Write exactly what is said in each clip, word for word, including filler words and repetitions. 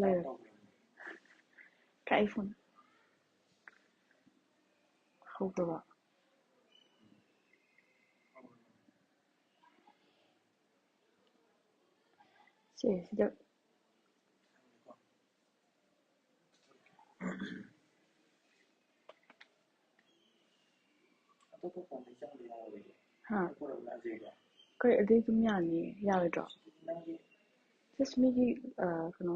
ꯂꯩꯔꯦ꯫ ꯀꯥꯏ ꯐꯣꯟ? ꯍꯧꯗꯕ꯫ ꯁꯦ, ꯁꯤꯗ꯫ ꯍꯥ? ꯀꯩ, ꯑꯗꯨꯗꯤ ꯑꯗꯨꯝ ꯌꯥꯅꯤꯌꯦ, ꯌꯥꯔꯣꯏꯗ꯭ꯔꯣ? Just ꯃꯤꯒꯤ, ꯑ, ꯀꯩꯅꯣ,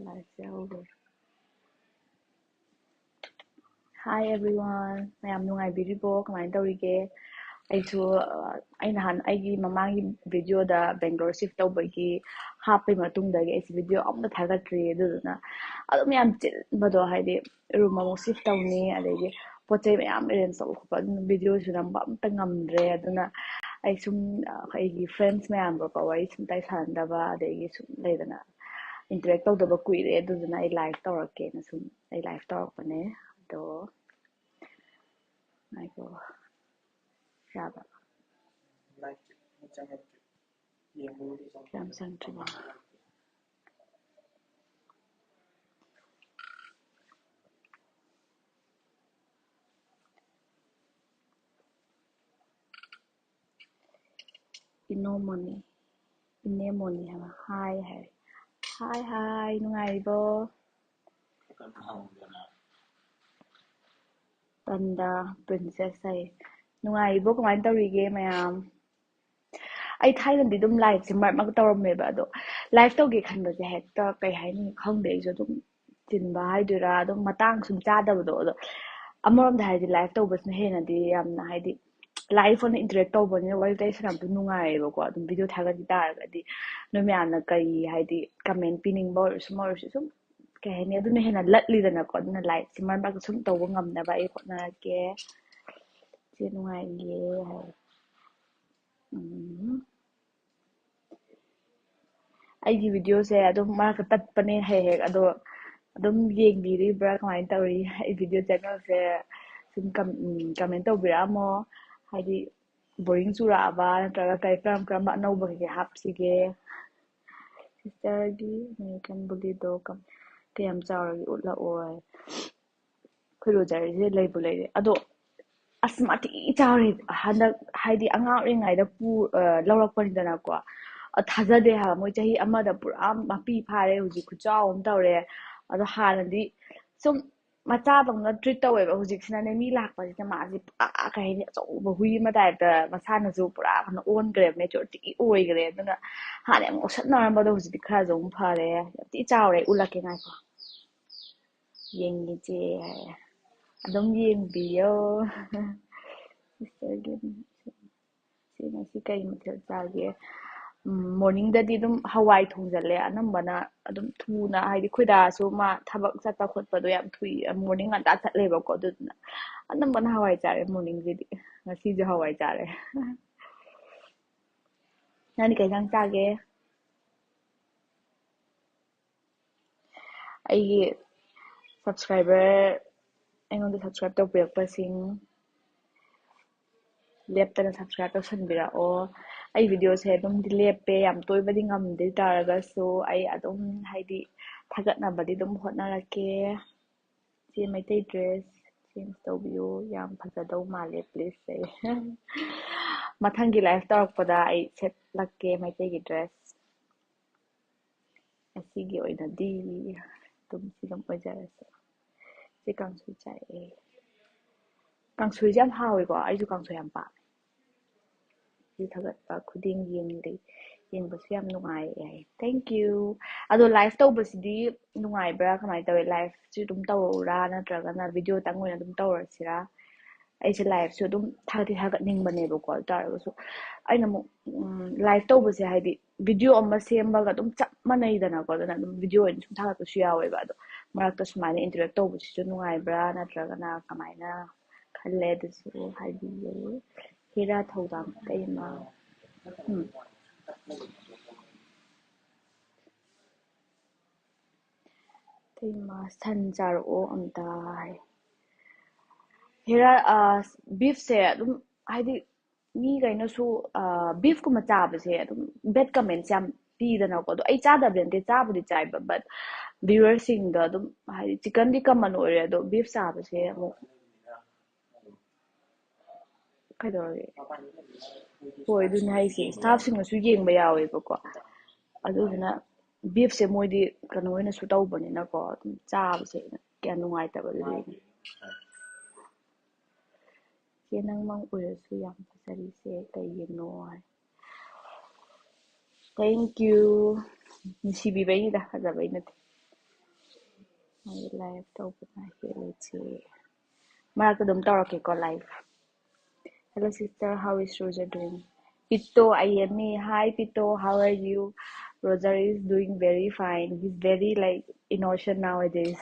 liveꯁꯦ ꯍꯧꯔꯦ꯫ Hi everyone, ꯃꯌꯥꯝ ꯅꯨꯡꯉꯥꯏꯕꯤꯔꯤꯕꯣ? ꯀꯃꯥꯏꯅ ꯇꯧꯔꯤꯒꯦ? ꯑꯩꯁꯨ, ꯑ, ꯑꯩ ꯅꯍꯥꯟ ꯑꯩꯒꯤ ꯃꯃꯥꯡꯒꯤ videoꯗ Bangalore shift ꯇꯧꯕꯒꯤ ꯍꯥꯞꯄꯩ ꯃꯇꯨꯡꯗꯒꯤ ꯑꯩꯁꯦ video ꯑꯝꯇ ꯊꯥꯒꯠꯇ꯭ꯔꯤ, ꯑꯗꯨꯗꯨꯅ ꯑꯗꯨꯝ ꯌꯥꯝ ꯆꯤꯟꯕꯗꯣ, ꯍꯥꯏꯗꯤ room ꯑꯃꯨꯛ shift ꯇꯧꯅꯤ, ꯑꯗꯒꯤ ꯄꯣꯠ ꯆꯩ ꯃꯌꯥꯝ arrange ꯇꯧꯕ ꯈꯣꯠꯄ, ꯑꯗꯨꯅ videoꯁꯨ ꯅꯝꯕ ꯑꯝꯇ ꯉꯝꯗ꯭ꯔꯦ꯫ ꯑꯗꯨꯅ ꯑꯩ ꯁꯨꯝ, ꯑ, ꯑꯩꯒꯤ friends ꯃꯌꯥꯝꯒꯀꯣ ꯋꯥꯔꯤ ꯁꯨꯝ ꯇꯥꯏ ꯁꯥꯟꯅꯗꯕ, ꯑꯗꯒꯤ ꯁꯨꯝ ꯂꯩꯗꯅ, interact ꯇꯧꯗꯕ ꯀꯨꯏꯔꯦ, ꯑꯗꯨꯗꯨꯅ ꯑꯩ live ꯇꯧꯔꯛꯀꯦꯅ ꯁꯨꯝ ꯑꯩ live ꯇꯧꯔꯛꯄꯅꯦ꯫ ꯑꯗꯣ ꯉꯥꯏꯈꯣ, ꯌꯥꯕ꯭ꯔꯥ? ꯌꯥꯝ ꯆꯪꯗ꯭ꯔꯤꯕꯣ? ꯏꯅꯣꯃꯣꯅꯤ, ꯏꯅꯦꯃꯣꯅꯤ ꯍꯥꯏꯕ꯫ Hi ꯍꯥꯏ꯫ Hi, hi, ꯅꯨꯡꯉꯥꯏꯔꯤꯕꯣ? ꯄꯟꯗꯥ princess ꯍꯥꯏ꯫ ꯅꯨꯡꯉꯥꯏꯔꯤꯕꯣ? ꯀꯃꯥꯏꯅ ꯇꯧꯔꯤꯒꯦ ꯃꯌꯥꯝ? ꯑꯩ ꯊꯥꯏꯅꯗꯤ ꯑꯗꯨꯝ liveꯁꯦ ꯃꯔꯛ ꯃꯔꯛ ꯇꯧꯔꯝꯃꯦꯕ, ꯑꯗꯣ live ꯇꯧꯒꯦ ꯈꯟꯕꯁꯦ ꯍꯦꯛꯇ, ꯀꯩ ꯍꯥꯏꯅꯤ, ꯈꯪꯗꯦ, ꯑꯩꯁꯨ ꯑꯗꯨꯝ ꯆꯤꯟꯕ ꯍꯥꯏꯗꯣꯏꯔꯥ, ꯑꯗꯨꯝ ꯃꯇꯥꯡ ꯁꯨꯝ ꯆꯥꯗꯕꯗꯣ꯫ ꯑꯗꯣ ꯑꯃꯔꯣꯝꯗ ꯍꯥꯏꯗꯤ live ꯇꯧꯕꯁꯤꯅ ꯍꯦꯟꯅꯗꯤ ꯌꯥꯝꯅ, ꯍꯥꯏꯗꯤ, live ꯑꯣꯏꯅ interact ꯇꯧꯕꯅꯤꯅ ꯋꯥꯔꯤ ꯋꯥꯇꯥꯏ ꯁꯥꯟꯅꯕꯗꯣ ꯅꯨꯡꯉꯥꯏꯌꯦꯕꯀꯣ꯫ ꯑꯗꯨꯝ video ꯊꯥꯒꯠꯈꯤ ꯇꯥꯔꯒꯗꯤ ꯅꯣꯏ ꯃꯌꯥꯝꯅ ꯀꯔꯤ, ꯍꯥꯏꯗꯤ, comment ꯄꯤꯅꯤꯡꯕ ꯑꯣꯏꯔꯁꯨ, ꯑꯃ ꯑꯣꯏꯔꯁꯨ ꯁꯨꯝ, ꯀꯩ ꯍꯥꯏꯅꯤ, ꯑꯗꯨꯅ ꯍꯦꯟꯅ ꯂꯠꯂꯤꯗꯅꯀꯣ꯫ ꯑꯗꯨꯅ liveꯁꯦ ꯃꯔꯛ ꯃꯔꯛꯇ ꯁꯨꯝ ꯇꯧꯕ ꯉꯝꯅꯕ ꯑꯩ ꯍꯣꯠꯅꯔꯛꯀꯦ꯫ ꯆꯦ ꯅꯨꯡꯉꯥꯏꯔꯤꯌꯦ ꯍꯥꯏ꯫ ꯎꯝ꯫ ꯑꯩꯒꯤ videoꯁꯦ ꯑꯗꯨꯝ ꯃꯔꯛꯇ ꯇꯠꯄꯅꯦ ꯍꯦꯛ ꯍꯦꯛ, ꯑꯗꯣ ꯑꯗꯨꯝ ꯌꯦꯡꯕꯤꯔꯤꯕ꯭ꯔꯥ, ꯀꯃꯥꯏꯅ ꯇꯧꯔꯤ? ꯑꯩ video channelꯁꯦ ꯁꯨꯝ ꯀꯝ-, ꯎꯝ, comment ꯇꯧꯕꯤꯔꯛꯑꯝꯃꯣ, ꯍꯥꯏꯗꯤ ꯕꯣꯔꯤꯡ ꯆꯨꯔꯛꯑꯕ, ꯅꯠꯇ꯭ꯔꯒ ꯀꯔꯤ, ꯀꯔꯝ ꯀꯔꯝꯕ ꯑꯅꯧꯕ ꯀꯩꯀꯩ ꯍꯥꯞꯁꯤꯒꯦ? ꯁꯤꯁꯇꯔꯒꯤ ꯑꯃꯦꯔꯤꯀꯟ ꯕꯨꯂꯤꯗꯣ ꯀꯌꯥꯝ ꯆꯥꯎꯔꯒꯦ ꯎꯠꯂꯛꯑꯣ꯫ ꯑꯩꯈꯣꯏ ꯔꯣꯖꯔꯁꯦ ꯂꯩꯕꯨ ꯂꯩꯔꯦ꯫ ꯑꯗꯣ ꯑꯁ, ꯃꯥ ꯊꯤ ꯆꯥꯎꯔꯦ꯫ ꯍꯟꯗꯛ ꯍꯥꯏꯗꯤ ꯑꯉꯥꯡ ꯑꯣꯏꯔꯤꯉꯩꯗ ꯄꯨ-, ꯑ, ꯂꯧꯔꯛꯄꯅꯤꯗꯅꯀꯣ꯫ ꯑ, ꯊꯥꯖꯗꯦ ꯍꯥꯏꯕ, ꯃꯣꯏ ꯆꯍꯤ ꯑꯃꯗ ꯄꯨꯔꯥ ꯃꯄꯤ ꯐꯥꯔꯦ꯫ ꯍꯧꯖꯤꯛ ꯈꯨꯆꯥꯎ ꯑꯃ ꯇꯧꯔꯦ꯫ ꯑꯗꯣ ꯍꯥꯟꯅꯗꯤ ꯁꯨꯝ ꯃꯆꯥꯗꯧꯅ ꯇ꯭ꯔꯤꯠ ꯇꯧꯋꯦꯕ꯫ ꯍꯧꯖꯤꯛꯁꯤꯅꯅꯦ, ꯃꯤ ꯂꯥꯛꯄꯁꯤꯗ ꯃꯥꯁꯦ ꯄꯨꯔꯥ, ꯀꯩ ꯍꯥꯏꯅꯤ, ꯑꯆꯧꯕ ꯍꯨꯏ ꯑꯃ ꯇꯥꯏꯞꯇ ꯃꯁꯥꯅꯁꯨ ꯄꯨꯔꯥ ꯀꯩꯅꯣ ꯑꯣꯟꯈ꯭ꯔꯦꯕ, ꯃꯦꯆꯣꯔꯤꯇꯤ ꯑꯣꯏꯈ꯭ꯔꯦ꯫ ꯑꯗꯨꯅ ꯍꯥꯟꯅ ꯌꯥꯝ ꯉꯧꯁꯟꯅꯔꯝꯕꯗꯣ ꯍꯧꯖꯤꯛꯇꯤ ꯈꯔꯁꯨ ꯑꯃꯨꯛ ꯐꯔꯦ꯫ ꯌꯥꯝ ꯊꯤ ꯆꯥꯎꯔꯦ꯫ ꯑꯩ ꯎꯠꯂꯛꯀꯦ, ꯉꯥꯏꯈꯣ꯫ ꯌꯦꯡꯉꯤꯁꯦ ꯍꯥꯏꯌꯦ꯫ ꯑꯗꯨꯝ ꯌꯦꯡꯕꯤꯌꯣ꯫ ꯁꯤꯁꯇꯔꯒꯤ ꯁꯤ ꯉꯁꯤ ꯀꯩ ꯃꯊꯦꯜ ꯆꯥꯒꯦ? ꯎꯝ, ꯃꯣꯔꯅꯤꯡꯗꯗꯤ ꯑꯗꯨꯝ ꯍꯋꯥꯏ ꯊꯣꯡꯖꯜꯂꯦ ꯑꯅꯝꯕꯅ꯫ ꯑꯗꯨꯝ ꯊꯨꯅ, ꯍꯥꯏꯗꯤ ꯑꯩꯈꯣꯏ ꯗꯥꯁꯨ ꯃꯥ ꯊꯕꯛ ꯆꯠꯄ ꯈꯣꯠꯄꯗꯣ ꯌꯥꯝ ꯊꯨꯏ, ꯃꯣꯔꯅꯤꯡ ꯉꯟꯇꯥ ꯆꯠꯂꯦꯕꯀꯣ꯫ ꯑꯗꯨꯗꯨꯅ ꯑꯅꯝꯕꯅ ꯍꯋꯥꯏ ꯆꯥꯔꯦ ꯃꯣꯔꯅꯤꯡꯁꯤꯗꯤ꯫ ꯉꯁꯤꯁꯨ ꯍꯋꯥꯏ ꯆꯥꯔꯦ꯫ ꯅꯪꯗꯤ ꯀꯩ ꯏꯟꯖꯥꯡ ꯆꯥꯒꯦ? ꯑꯩꯒꯤ ꯁꯕꯁꯀ꯭ꯔꯥꯏꯕꯔ, ꯑꯩꯉꯣꯟꯗ ꯁꯕꯁꯀ꯭ꯔꯥꯏꯕ ꯇꯧꯕꯤꯔꯛꯄꯁꯤꯡ, ꯂꯦꯞꯇꯅ ꯁꯕꯁꯀ꯭ꯔꯥꯏꯕ ꯇꯧꯁꯟꯕꯤꯔꯛꯑꯣ꯫ ꯑꯩ ꯚꯤꯗꯤꯑꯣꯁꯦ ꯑꯗꯨꯝꯗꯤ ꯂꯦꯞꯄꯦ, ꯌꯥꯝ ꯇꯣꯏꯕꯗꯤ ꯉꯝꯗꯦ, ꯇꯥꯔꯒꯁꯨ ꯑꯩ ꯑꯗꯨꯝ, ꯍꯥꯏꯗꯤ, ꯊꯥꯒꯠꯅꯕꯗꯤ ꯑꯗꯨꯝ ꯍꯣꯠꯅꯔꯛꯀꯦ꯫ ꯆꯦ, ꯃꯩꯇꯩ ꯗ꯭ꯔꯦꯁ ꯆꯦꯟꯖ ꯇꯧꯕꯤꯌꯨ, ꯌꯥꯝ ꯐꯖꯗꯧ ꯃꯥꯜꯂꯦ, ꯄ꯭ꯂꯤꯖ꯫ ꯑꯩ ꯃꯊꯪꯒꯤ ꯂꯥꯏꯐ ꯇꯧꯔꯛꯄꯗ ꯑꯩ ꯁꯦꯠꯂꯛꯀꯦ ꯃꯩꯇꯩꯒꯤ ꯗ꯭ꯔꯦꯁ꯫ ꯉꯁꯤꯒꯤ ꯑꯣꯏꯅꯗꯤ ꯑꯗꯨꯝ ꯁꯤ ꯑꯗꯨꯝ ꯑꯣꯏꯖꯔꯁꯦ꯫ ꯁꯤ ꯀꯥꯡꯁꯣꯏ ꯆꯥꯏꯑꯦ꯫ ꯀꯥꯡꯁꯣꯏꯁꯦ ꯌꯥꯝ ꯍꯥꯎꯋꯦꯀꯣ, ꯑꯩꯁꯨ ꯀꯥꯡꯁꯣꯏ ꯌꯥꯝ ꯄꯥꯝꯃꯦ꯫ ꯁꯤ ꯊꯥꯒꯠꯄ ꯈꯨꯗꯤꯡ ꯌꯦꯡꯂꯤ-, ꯌꯦꯡꯕꯁꯨ ꯌꯥꯝ ꯅꯨꯡꯉꯥꯏ ꯍꯥꯏ꯫ Thank you꯫ ꯑꯗꯣ ꯂꯥꯏꯐ ꯇꯧꯕꯁꯤꯗꯤ ꯅꯨꯡꯉꯥꯏꯕ꯭ꯔꯥ, ꯀꯃꯥꯏꯅ ꯇꯧꯋꯤ? ꯂꯥꯏꯐꯁꯤ ꯑꯗꯨꯝ ꯇꯧꯔꯛꯎꯔꯥ, ꯅꯠꯇ꯭ꯔꯒꯅ ꯚꯤꯗꯤꯑꯣꯇꯪ ꯑꯣꯏꯅ ꯑꯗꯨꯝ ꯇꯧꯔꯁꯤꯔꯥ? ꯑꯩꯁꯦ ꯂꯥꯏꯐꯁꯨ ꯑꯗꯨꯝ ꯊꯥꯒꯠꯇꯤ ꯊꯥꯒꯠꯅꯤꯡꯕꯅꯦꯕꯀꯣ꯫ ꯑꯗꯨ ꯇꯥꯔꯒꯁꯨ ꯑꯩꯅ ꯑꯃꯨꯛ, ꯎꯝ, ꯂꯥꯏꯐ ꯇꯧꯕꯁꯦ, ꯍꯥꯏꯗꯤ ꯚꯤꯗꯤꯑꯣ ꯑꯃ ꯁꯦꯝꯕꯒ ꯑꯗꯨꯝ ꯆꯞ ꯃꯥꯟꯅꯩꯗꯅꯀꯣ꯫ ꯑꯗꯨꯅ ꯑꯗꯨꯝ ꯚꯤꯗꯤꯑꯣ ꯑꯣꯏꯅ ꯁꯨꯝ ꯊꯥꯒꯠꯄꯁꯨ ꯌꯥꯎꯋꯦꯕ꯫ ꯑꯗꯣ ꯃꯔꯛꯇ ꯁꯨꯃꯥꯏꯅ ꯏꯟꯇꯔꯦꯛ ꯇꯧꯕꯁꯤꯁꯨ ꯅꯨꯡꯉꯥꯏꯕ꯭ꯔꯥ, ꯅꯠꯇ꯭ꯔꯒꯅ ꯀꯃꯥꯏꯅ ꯈꯜꯂꯦ? ꯑꯗꯨꯁꯨ ꯍꯥꯏꯕꯤꯌꯨ꯫ ꯍꯦꯔꯥ ꯊꯧꯗꯥꯝ ꯏꯇꯩꯃ꯫ ꯎꯝ꯫ ꯏꯇꯩꯃ, ꯁꯟ ꯆꯥꯔꯛꯑꯣ ꯑꯝꯇ ꯍꯥꯏ꯫ ꯍꯦꯔꯥ, ꯑ, ꯕꯤꯐꯁꯦ ꯑꯗꯨꯝ, ꯍꯥꯏꯗꯤ, ꯃꯤꯈꯩꯅꯁꯨ ꯕꯤꯐꯀꯨꯝꯕ ꯆꯥꯕꯁꯦ ꯑꯗꯨꯝ ꯕꯦꯠ ꯀꯃꯦꯟꯁ ꯌꯥꯝ ꯄꯤꯗꯅꯀꯣ꯫ ꯑꯗꯣ ꯑꯩ ꯆꯥꯗꯕꯗꯤ ꯅꯠꯇꯦ, ꯆꯥꯕꯨꯗꯤ ꯆꯥꯏꯕ, ꯕꯠ ꯚ꯭ꯌꯨꯋꯔꯁꯤꯡꯗ ꯑꯗꯨꯝ, ꯍꯥꯏꯗꯤ ꯆꯤꯛꯀꯟꯗꯤ ꯀꯃꯟ ꯑꯣꯏꯔꯦ, ꯑꯗꯣ ꯕꯤꯐ ꯆꯥꯕꯁꯦ ꯑꯃꯨꯛ ꯀꯩꯗꯧꯔꯒꯦ? ꯍꯣꯏ, ꯑꯗꯨꯅꯦ ꯍꯥꯏꯁꯦ, ꯁ꯭ꯇꯥꯐꯁꯤꯡꯅꯁꯨ ꯌꯦꯡꯕ ꯌꯥꯎꯋꯦꯕꯀꯣ꯫ ꯑꯗꯨꯗꯨꯅ ꯕꯤꯐꯁꯦ ꯃꯣꯏꯗꯤ ꯀꯩꯅꯣ ꯑꯣꯏꯅꯁꯨ ꯇꯧꯕꯅꯤꯅꯀꯣ, ꯑꯗꯨꯝ ꯆꯥꯕꯁꯦ ꯀꯌꯥ ꯅꯨꯡꯉꯥꯏꯇꯕ ꯑꯗꯨꯗꯤ꯫ ꯆꯦ, ꯅꯪꯃꯛ ꯑꯣꯏꯔꯁꯨ ꯌꯥꯝ ꯐꯖꯔꯤꯁꯦ ꯀꯩꯒꯤꯅꯣ ꯍꯥꯏ꯫ Thank you. ꯅꯨꯡꯁꯤꯕꯤꯕꯩꯅꯤꯗ, ꯐꯖꯕꯩ ꯅꯠꯇꯦ꯫ ꯃꯥꯒꯤ ꯂꯥꯏꯐ ꯇꯧꯕꯅ ꯍꯦꯜꯂꯦ ꯆꯦ꯫ ꯃꯔꯛꯇ ꯑꯗꯨꯝ ꯇꯧꯔꯛꯀꯦꯀꯣ life. Hello sister, how is Roger doing? Pito, I am me. Hi Pito, how are you? Roger is doing very fine. He's very, like, innocent nowadays.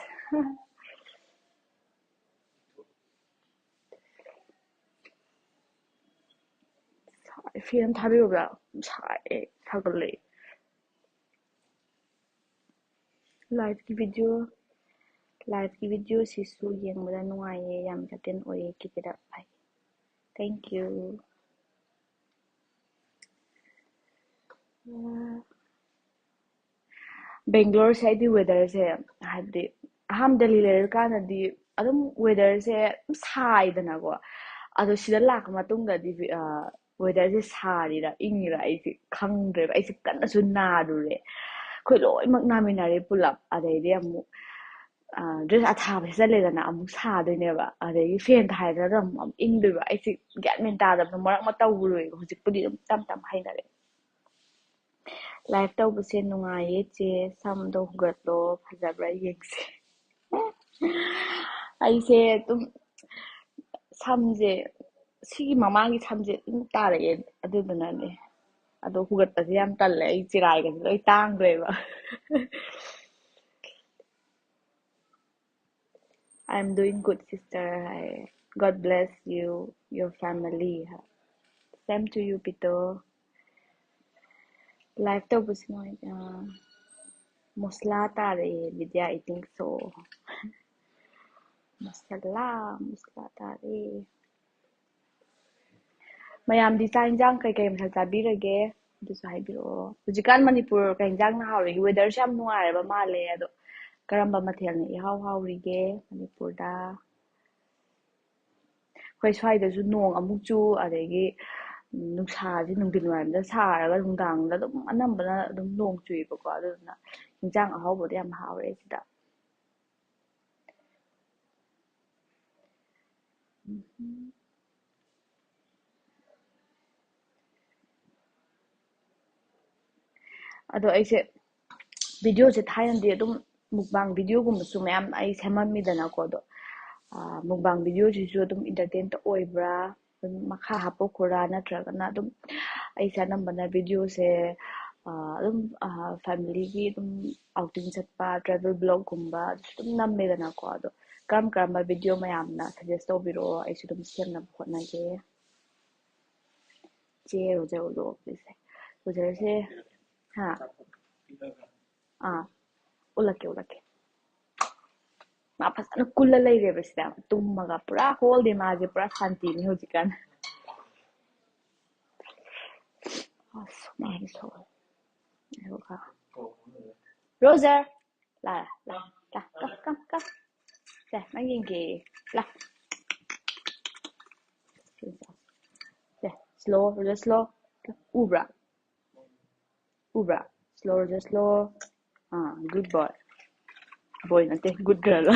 ꯐꯦꯟ ꯊꯥꯕꯤꯌꯨꯕ꯭ꯔꯥ? ꯁꯥꯏꯌꯦ, ꯁꯥꯒꯠꯂꯛꯑꯦ꯫ ꯂꯥꯏꯐꯀꯤ ꯚꯤꯗꯤꯑꯣ, ꯂꯥꯏꯐꯀꯤ ꯚꯤꯗꯤꯑꯣꯁꯤꯁꯨ ꯌꯦꯡꯕꯗ ꯅꯨꯡꯉꯥꯏꯌꯦ, ꯌꯥꯝ entertain ꯑꯣꯏꯌꯦ, keep it up. Thank you. ꯕꯦꯡꯒ꯭ꯂꯣꯔꯁꯦ ꯑꯩꯗꯤ ꯋꯦꯗꯔꯁꯦ, ꯍꯥꯏꯕꯗꯤ ꯑꯍꯥꯟꯕ ꯗꯦꯜꯂꯤ ꯂꯩꯔꯀꯥꯟꯗꯗꯤ ꯑꯗꯨꯝ ꯋꯦꯗꯔꯁꯦ ꯑꯗꯨꯝ ꯁꯥꯏꯗꯅꯀꯣ꯫ ꯑꯗꯣ ꯁꯤꯗ ꯂꯥꯛꯄ ꯃꯇꯨꯡꯗꯗꯤ ꯋꯦꯗꯔꯁꯦ ꯁꯥꯔꯤꯔꯥ ꯏꯪꯉꯤꯔꯥ ꯑꯩꯁꯦ ꯈꯪꯗ꯭ꯔꯦꯕ꯫ ꯑꯩꯁꯦ ꯀꯟꯅꯁꯨ ꯅꯥꯔꯨꯔꯦ꯫ ꯑꯩꯈꯣꯏ ꯂꯣꯏꯅꯃꯛ ꯅꯥꯃꯤꯟꯅꯔꯦ ꯄꯨꯂꯞ꯫ ꯑꯗꯩꯗꯤ ꯑꯃꯨꯛ ꯗ꯭ꯔꯦꯁ ꯑꯊꯥꯕ ꯁꯦꯠꯆꯜꯂꯦꯗꯅ, ꯑꯃꯨꯛ ꯁꯥꯗꯣꯏꯅꯦꯕ꯫ ꯑꯗꯩꯗꯤ ꯐꯦꯟ ꯊꯥꯏꯗꯅ ꯑꯗꯨꯝ ꯑꯃꯨꯛ ꯏꯪꯗꯣꯏꯕ꯫ ꯑꯩꯁꯦ ꯒ꯭ꯌꯥꯟ ꯃꯦꯟ ꯇꯥꯗꯕꯗꯣ ꯃꯔꯛ ꯑꯃ ꯇꯧꯔꯨꯔꯦꯕ꯫ ꯍꯧꯖꯤꯛꯄꯨꯗꯤ ꯑꯗꯨꯝ ꯇꯞ ꯇꯞ ꯍꯩꯅꯔꯦ꯫ ꯂꯥꯏꯐ ꯇꯧꯕꯁꯦ ꯅꯨꯡꯉꯥꯏꯌꯦ ꯆꯦ, ꯁꯝꯗꯣ ꯍꯨꯒꯠꯂꯣ, ꯐꯖꯕ꯭ꯔꯥ ꯌꯦꯡꯁꯦ꯫ ꯑꯩꯁꯦ ꯑꯗꯨꯝ ꯁꯝꯁꯦ, ꯁꯤꯒꯤ ꯃꯃꯥꯡꯒꯤ ꯁꯝꯁꯦ ꯑꯗꯨꯝ ꯇꯥꯔꯛꯑꯦ, ꯑꯗꯨꯗꯨꯅꯅꯦ꯫ ꯑꯗꯣ ꯍꯨꯒꯠꯄꯁꯦ ꯌꯥꯝ ꯇꯜꯂꯦ, ꯑꯩ ꯆꯤꯔꯥꯏꯒꯁꯦ ꯂꯣꯏ ꯇꯥꯡꯈ꯭ꯔꯦꯕ꯫ I'm doing good, sister ꯍꯥꯏ꯫ God bless you, your family ꯍꯥꯏ꯫ Same to you, Pito. Life ꯇꯧꯕꯁꯤ ꯅꯨꯡꯉꯥꯏ-, ꯑ, ꯃꯁꯂꯥ ꯇꯥꯔꯛꯑꯦ, ꯕꯤꯗ꯭ꯌꯥ, I think so. ꯃꯁꯂꯥ, ꯃꯁꯂꯥ ꯇꯥꯔꯛꯑꯦ꯫ ꯃꯌꯥꯝꯗꯤ ꯆꯥꯛ ꯏꯟꯖꯥꯡ ꯀꯩꯀꯩ ꯃꯊꯦꯜ ꯆꯥꯕꯤꯔꯒꯦ? ꯑꯗꯨꯁꯨ ꯍꯥꯏꯕꯤꯔꯛꯑꯣ꯫ ꯍꯧꯖꯤꯛꯀꯥꯟ ꯃꯅꯤꯄꯨꯔ ꯀꯩ ꯏꯟꯖꯥꯡꯅ ꯍꯥꯎꯔꯤꯒꯦ? Weatherꯁꯦ ꯌꯥꯝ ꯅꯨꯡꯉꯥꯏꯔꯕ ꯃꯥꯜꯂꯦ꯫ ꯑꯗꯣ ꯀꯔꯝꯕ ꯃꯊꯦꯜꯅ ꯏꯍꯥꯎ ꯍꯥꯎꯔꯤꯒꯦ ꯃꯅꯤꯄꯨꯔꯗ? ꯑꯩꯈꯣꯏ ꯁ꯭ꯋꯥꯏꯗꯁꯨ ꯅꯣꯡ ꯑꯃꯨꯛ ꯆꯨ, ꯑꯗꯒꯤ ꯅꯨꯡꯁꯥꯁꯦ ꯅꯨꯡꯊꯤꯟ ꯋꯥꯏꯔꯝꯗ ꯁꯥꯔꯒ ꯅꯨꯡꯗꯥꯡꯗ ꯑꯗꯨꯝ ꯑꯅꯝꯕꯅ ꯑꯗꯨꯝ ꯅꯣꯡ ꯆꯨꯏꯕꯀꯣ꯫ ꯑꯗꯨꯗꯨꯅ ꯏꯟꯖꯥꯡ ꯑꯍꯥꯎꯕꯗꯤ ꯌꯥꯝ ꯍꯥꯎꯔꯦ ꯁꯤꯗ꯫ ꯑꯗꯣ ꯑꯩꯁꯦ videoꯁꯦ ꯊꯥꯏꯅꯗꯤ ꯑꯗꯨꯝ mukbang videoꯒꯨꯝꯕꯁꯨ ꯃꯌꯥꯝ ꯑꯩ ꯁꯦꯝꯃꯝꯃꯤꯗꯅꯀꯣ꯫ ꯑꯗꯣ mukbang videoꯁꯤꯁꯨ ꯑꯗꯨꯝ entertainꯗ ꯑꯣꯏꯕ꯭ꯔꯥ, ꯑꯗꯨꯝ ꯃꯈꯥ ꯍꯥꯞꯄꯛꯈꯣꯔꯥ, ꯅꯠꯇ꯭ꯔꯒꯅ ꯑꯗꯨꯝ ꯑꯩꯁꯦ ꯑꯅꯝꯕꯅ videoꯁꯦ ꯑꯗꯨꯝ familyꯒꯤ ꯑꯗꯨꯝ outing ꯆꯠꯄ, travel vlogꯒꯨꯝꯕ ꯑꯗꯨꯁꯨ ꯑꯗꯨꯝ ꯅꯝꯃꯦꯗꯅꯀꯣ꯫ ꯑꯗꯣ ꯀꯔꯝ ꯀꯔꯝꯕ video ꯃꯌꯥꯝꯅ suggest ꯇꯧꯕꯤꯔꯛꯑꯣ, ꯑꯩꯁꯨ ꯑꯗꯨꯝ ꯁꯦꯝꯅꯕ ꯍꯣꯠꯅꯒꯦ꯫ ꯆꯦ ꯔꯣꯖꯔ ꯎꯠꯂꯛꯑꯣ please꯫ ꯔꯣꯖꯔꯁꯦ꯫ ꯍꯥ? ꯑꯥ, ꯎꯠꯂꯛꯀꯦ, ꯎꯠꯂꯛꯀꯦ꯫ ꯃꯥ ꯐꯖꯅ ꯀꯨꯜꯂ ꯂꯩꯔꯦꯕ ꯁꯤꯗ꯫ ꯇꯨꯝꯃꯒ ꯄꯨꯔꯥ whole day ꯃꯥꯁꯦ ꯄꯨꯔꯥ ꯁꯥꯟꯇꯤꯅꯤ ꯍꯧꯖꯤꯛꯀꯥꯟ꯫ ꯑꯁ, ꯃꯥꯒꯤ ꯁꯣꯛꯑꯦ꯫ ꯑꯗꯨꯒ ꯔꯣꯖꯔ, ꯂꯥ, ꯂꯥ, ꯂꯥ, come, come, come. ꯁꯦ, ꯅꯪ ꯌꯦꯡꯒꯦ꯫ ꯂꯥ꯫ ꯁꯦ, slow, ꯔꯣꯖꯔ slow꯫ ꯎꯕ꯭ꯔꯥ? ꯎꯕ꯭ꯔꯥ? Slow, Roger slow꯫ ꯑꯥ, good boy꯫ Boy ꯅꯠꯇꯦ, good girl꯫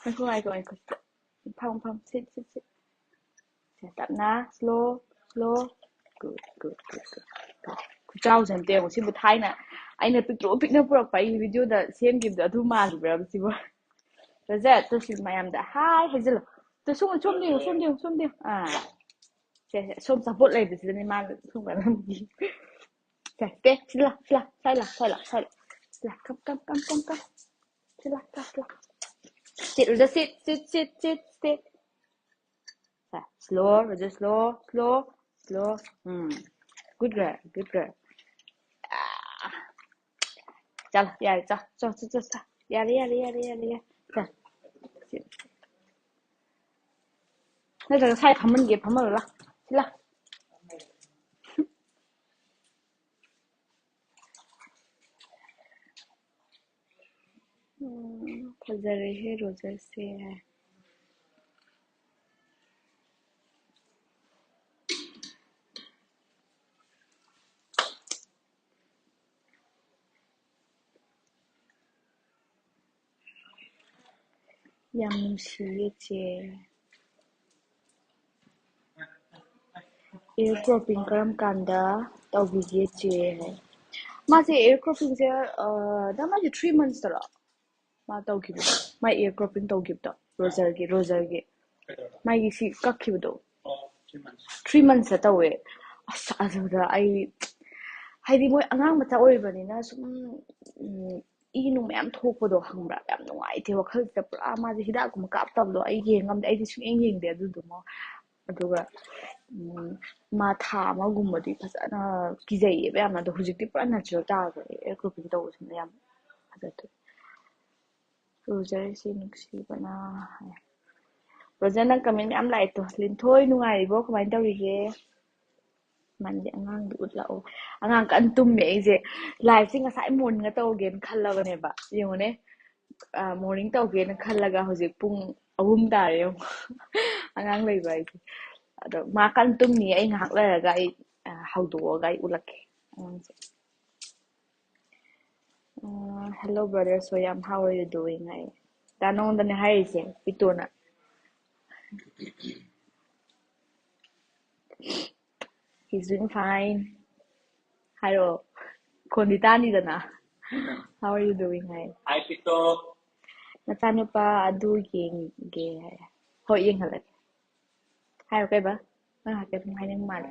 ꯉꯥꯏꯈꯣ, ꯉꯥꯏꯈꯣ, ꯉꯥꯏꯈꯣ꯫ ꯐꯝ, ꯐꯝ, sit, sit, sit꯫ ꯁꯦ, ꯇꯞꯅ, slow, slow꯫ Good, good, good, good, good꯫ ꯈꯨꯆꯥꯎꯁꯦ ꯑꯝꯇ ꯌꯦꯡꯉꯣ꯫ ꯁꯤꯕꯨ ꯊꯥꯏꯅ ꯑꯩꯅ ꯄꯤꯛꯇ꯭ꯔꯨ ꯄꯤꯛꯅ ꯄꯨꯔꯛꯄ ꯑꯩꯒꯤ videoꯗ ꯁꯦꯝꯈꯤꯕꯗꯣ ꯑꯗꯨ ꯃꯥꯜꯂꯤꯕ꯭ꯔꯥ ꯁꯤꯕꯨ? ꯔꯣꯖꯔ, ꯇꯨ ꯁꯤ ꯃꯌꯥꯝꯗ hi ꯍꯥꯏꯖꯤꯜꯂꯣ꯫ ꯇꯨ ꯁꯣꯝ, ꯁꯣꯝꯗ ꯌꯦꯡꯉꯨ, ꯁꯣꯝꯗ ꯌꯦꯡꯉꯨ, ꯁꯣꯝꯗ ꯌꯦꯡꯉꯨ꯫ ꯑꯥ꯫ ꯁꯦ, ꯁꯦ, ꯁꯣꯝ ꯆꯥꯄꯣꯠ ꯂꯩꯕꯁꯤꯗꯅꯦ ꯃꯥꯅ ꯁꯣꯝ ꯀꯥꯟꯗ ꯁꯦ, ꯁꯦ, ꯁꯤ ꯂꯥ, ꯁꯤ ꯂꯥ, ꯁ꯭ꯋꯥꯏ ꯂꯥ, ꯁ꯭ꯋꯥꯏ ꯂꯥ, ꯁ꯭ꯋꯥꯏ ꯂꯥ꯫ ꯁꯤ ꯂꯥ, come, come, come, come, come꯫ ꯁꯤ ꯂꯥ, ꯁꯤ ꯂꯥ, ꯁꯤ ꯂꯥ꯫ Sit, Roger, sit, sit, sit, sit, sit꯫ ꯁꯦ, slow, Roger, slow, slow, slow꯫ ꯎꯝ꯫ Good girl, good girl꯫ ꯑꯥ꯫ ꯆꯠꯂꯣ, ꯌꯥꯔꯦ, ꯆꯠꯂꯣ, ꯆꯠꯂꯣ, ꯆꯠꯂꯣ, ꯆꯠꯂꯣ꯫ ꯌꯥꯔꯦ, ꯌꯥꯔꯦ, ꯌꯥꯔꯦ, ꯌꯥꯔꯦ, ꯌꯥꯔꯦ꯫ ꯆꯠꯂꯣ꯫ ꯅꯠꯇ꯭ꯔꯒ ꯁ꯭ꯋꯥꯏ ꯐꯝꯍꯟꯒꯦ, ꯐꯝꯍꯜꯂꯣ, ꯂꯥ, ꯁꯤ ꯂꯥ꯫ ꯎꯝ, ꯐꯖꯔꯦꯍꯦ ꯔꯣꯖꯔꯁꯦ꯫ ꯌꯥꯝ ꯅꯨꯡꯁꯤꯌꯦ ꯆꯦ꯫ Ear cropping ꯀꯔꯝ ꯀꯥꯟꯗ ꯇꯧꯕꯤꯒꯦ ꯆꯦ? ꯃꯥꯁꯦ ear croppingꯁꯦ, ꯑ, ꯅꯪ ꯃꯥꯁꯦ three monthsꯇꯔꯣ ꯃꯥ ꯇꯧꯈꯤꯕꯗꯣ? ꯃꯥ ear cropping ꯇꯧꯈꯤꯕꯗꯣ, ꯔꯣꯖꯔꯒꯤ, ꯔꯣꯖꯔꯒꯤ꯫ ꯃꯥꯒꯤ ꯁꯤ ꯀꯛꯈꯤꯕꯗꯣ꯫ Three monthsꯇ ꯇꯧꯋꯦ꯫ ꯑꯁ, ꯑꯗꯨꯗ ꯑꯩ, ꯍꯥꯏꯗꯤ ꯃꯣꯏ ꯑꯉꯥꯡ ꯃꯆꯥ ꯑꯣꯏꯔꯤꯕꯅꯤꯅ ꯁꯨꯝ, ꯎꯝ, ꯏ ꯅꯨꯡ ꯃꯌꯥꯝ ꯊꯣꯛꯄꯗꯣ ꯈꯪꯕ꯭ꯔꯥ? ꯌꯥꯝ ꯅꯨꯡꯉꯥꯏꯇꯦ ꯋꯥꯈꯜꯁꯤꯗ꯫ ꯄꯨꯔꯥ ꯃꯥꯁꯦ ꯍꯤꯗꯥꯛꯀꯨꯝꯕ ꯀꯥꯞꯇꯕꯗꯣ ꯑꯩ ꯌꯦꯡ ꯉꯝꯗꯦ꯫ ꯑꯩꯗꯤ ꯁꯨꯡꯌꯦꯡ ꯌꯦꯡꯗꯦ ꯑꯗꯨꯗꯨꯃꯣ꯫ ꯑꯗꯨꯒ, ꯎꯝ, ꯃꯥ ꯊꯥ ꯑꯃꯒꯨꯝꯕꯗꯤ ꯐꯖꯅ ꯀꯤꯖꯩꯌꯦꯕ ꯌꯥꯝꯅ꯫ ꯑꯗꯣ ꯍꯧꯖꯤꯛꯇꯤ ꯄꯨꯔꯥ natural ꯇꯥꯈ꯭ꯔꯦ ear cropping ꯇꯧꯕꯁꯤꯅ꯫ ꯌꯥꯝ ꯐꯖꯊꯣꯛꯑꯦ꯫ ꯔꯣꯖꯔꯁꯤ ꯅꯨꯡꯁꯤꯕꯅ ꯍꯥꯏ꯫ ꯔꯣꯖꯔ, ꯅꯪ comment ꯌꯥꯝ ꯂꯥꯛꯑꯦ ꯇꯣ꯫ ꯂꯤꯟꯊꯣꯏ, ꯅꯨꯡꯉꯥꯏꯔꯤꯕꯣ? ꯀꯃꯥꯏꯅ ꯇꯧꯔꯤꯒꯦ? ꯃꯥꯅꯗꯤ ꯑꯉꯥꯡꯗꯨ ꯎꯠꯂꯛꯑꯣ꯫ ꯑꯉꯥꯡ ꯀꯟꯅ ꯇꯨꯝꯃꯦ꯫ ꯑꯩꯁꯦ liveꯁꯦ ꯉꯁꯥꯏ morningꯗ ꯇꯧꯒꯦꯅ ꯈꯜꯂꯕꯅꯦꯕ꯫ ꯌꯦꯡꯉꯨꯅꯦ, ꯑ, morning ꯇꯧꯒꯦꯅ ꯈꯜꯂꯒ ꯍꯧꯖꯤꯛ ꯄꯨꯡ ꯑꯍꯨꯝ ꯇꯥꯔꯦ ꯌꯦꯡꯉꯨ꯫ ꯑꯉꯥꯡ ꯂꯩꯕ ꯍꯥꯏꯁꯦ꯫ ꯑꯗꯣ ꯃꯥ ꯀꯟꯅ ꯇꯨꯝꯃꯤ꯫ ꯑꯩ ꯉꯥꯏꯍꯥꯛ ꯂꯩꯔꯒ ꯑꯩ, ꯑ, ꯍꯧꯗꯣꯛꯑꯒ ꯑꯩ ꯎꯠꯂꯛꯀꯦ ꯑꯉꯥꯡꯁꯦ꯫ ꯑ, hello brother Soyam, how are you doing? ꯍꯥꯏ꯫ ꯗꯥ ꯅꯉꯣꯟꯗꯅꯦ ꯍꯥꯏꯔꯤꯁꯦ, ꯄꯤꯇꯣꯅ꯫ He's doing fine. ꯍꯥꯏꯔꯛꯑꯣ꯫ ꯈꯣꯟꯗꯤ ꯇꯥꯅꯤꯗꯅ꯫ How are you doing? High. Hi, ꯄꯤꯇꯣ꯫ ꯅꯆꯥꯅꯨꯄꯥ ꯑꯗꯨ ꯌꯦꯡꯒꯦ ꯍꯥꯏ꯫ ꯍꯣꯏ, ꯌꯦꯡꯍꯜꯂꯒꯦ꯫ ꯍꯥꯏꯔꯣ ꯀꯩꯕ? ꯅꯪ ꯍꯥꯏꯐꯦꯠ ꯑꯗꯨꯝ ꯍꯥꯏꯅꯤꯡ ꯃꯥꯜꯂꯦ꯫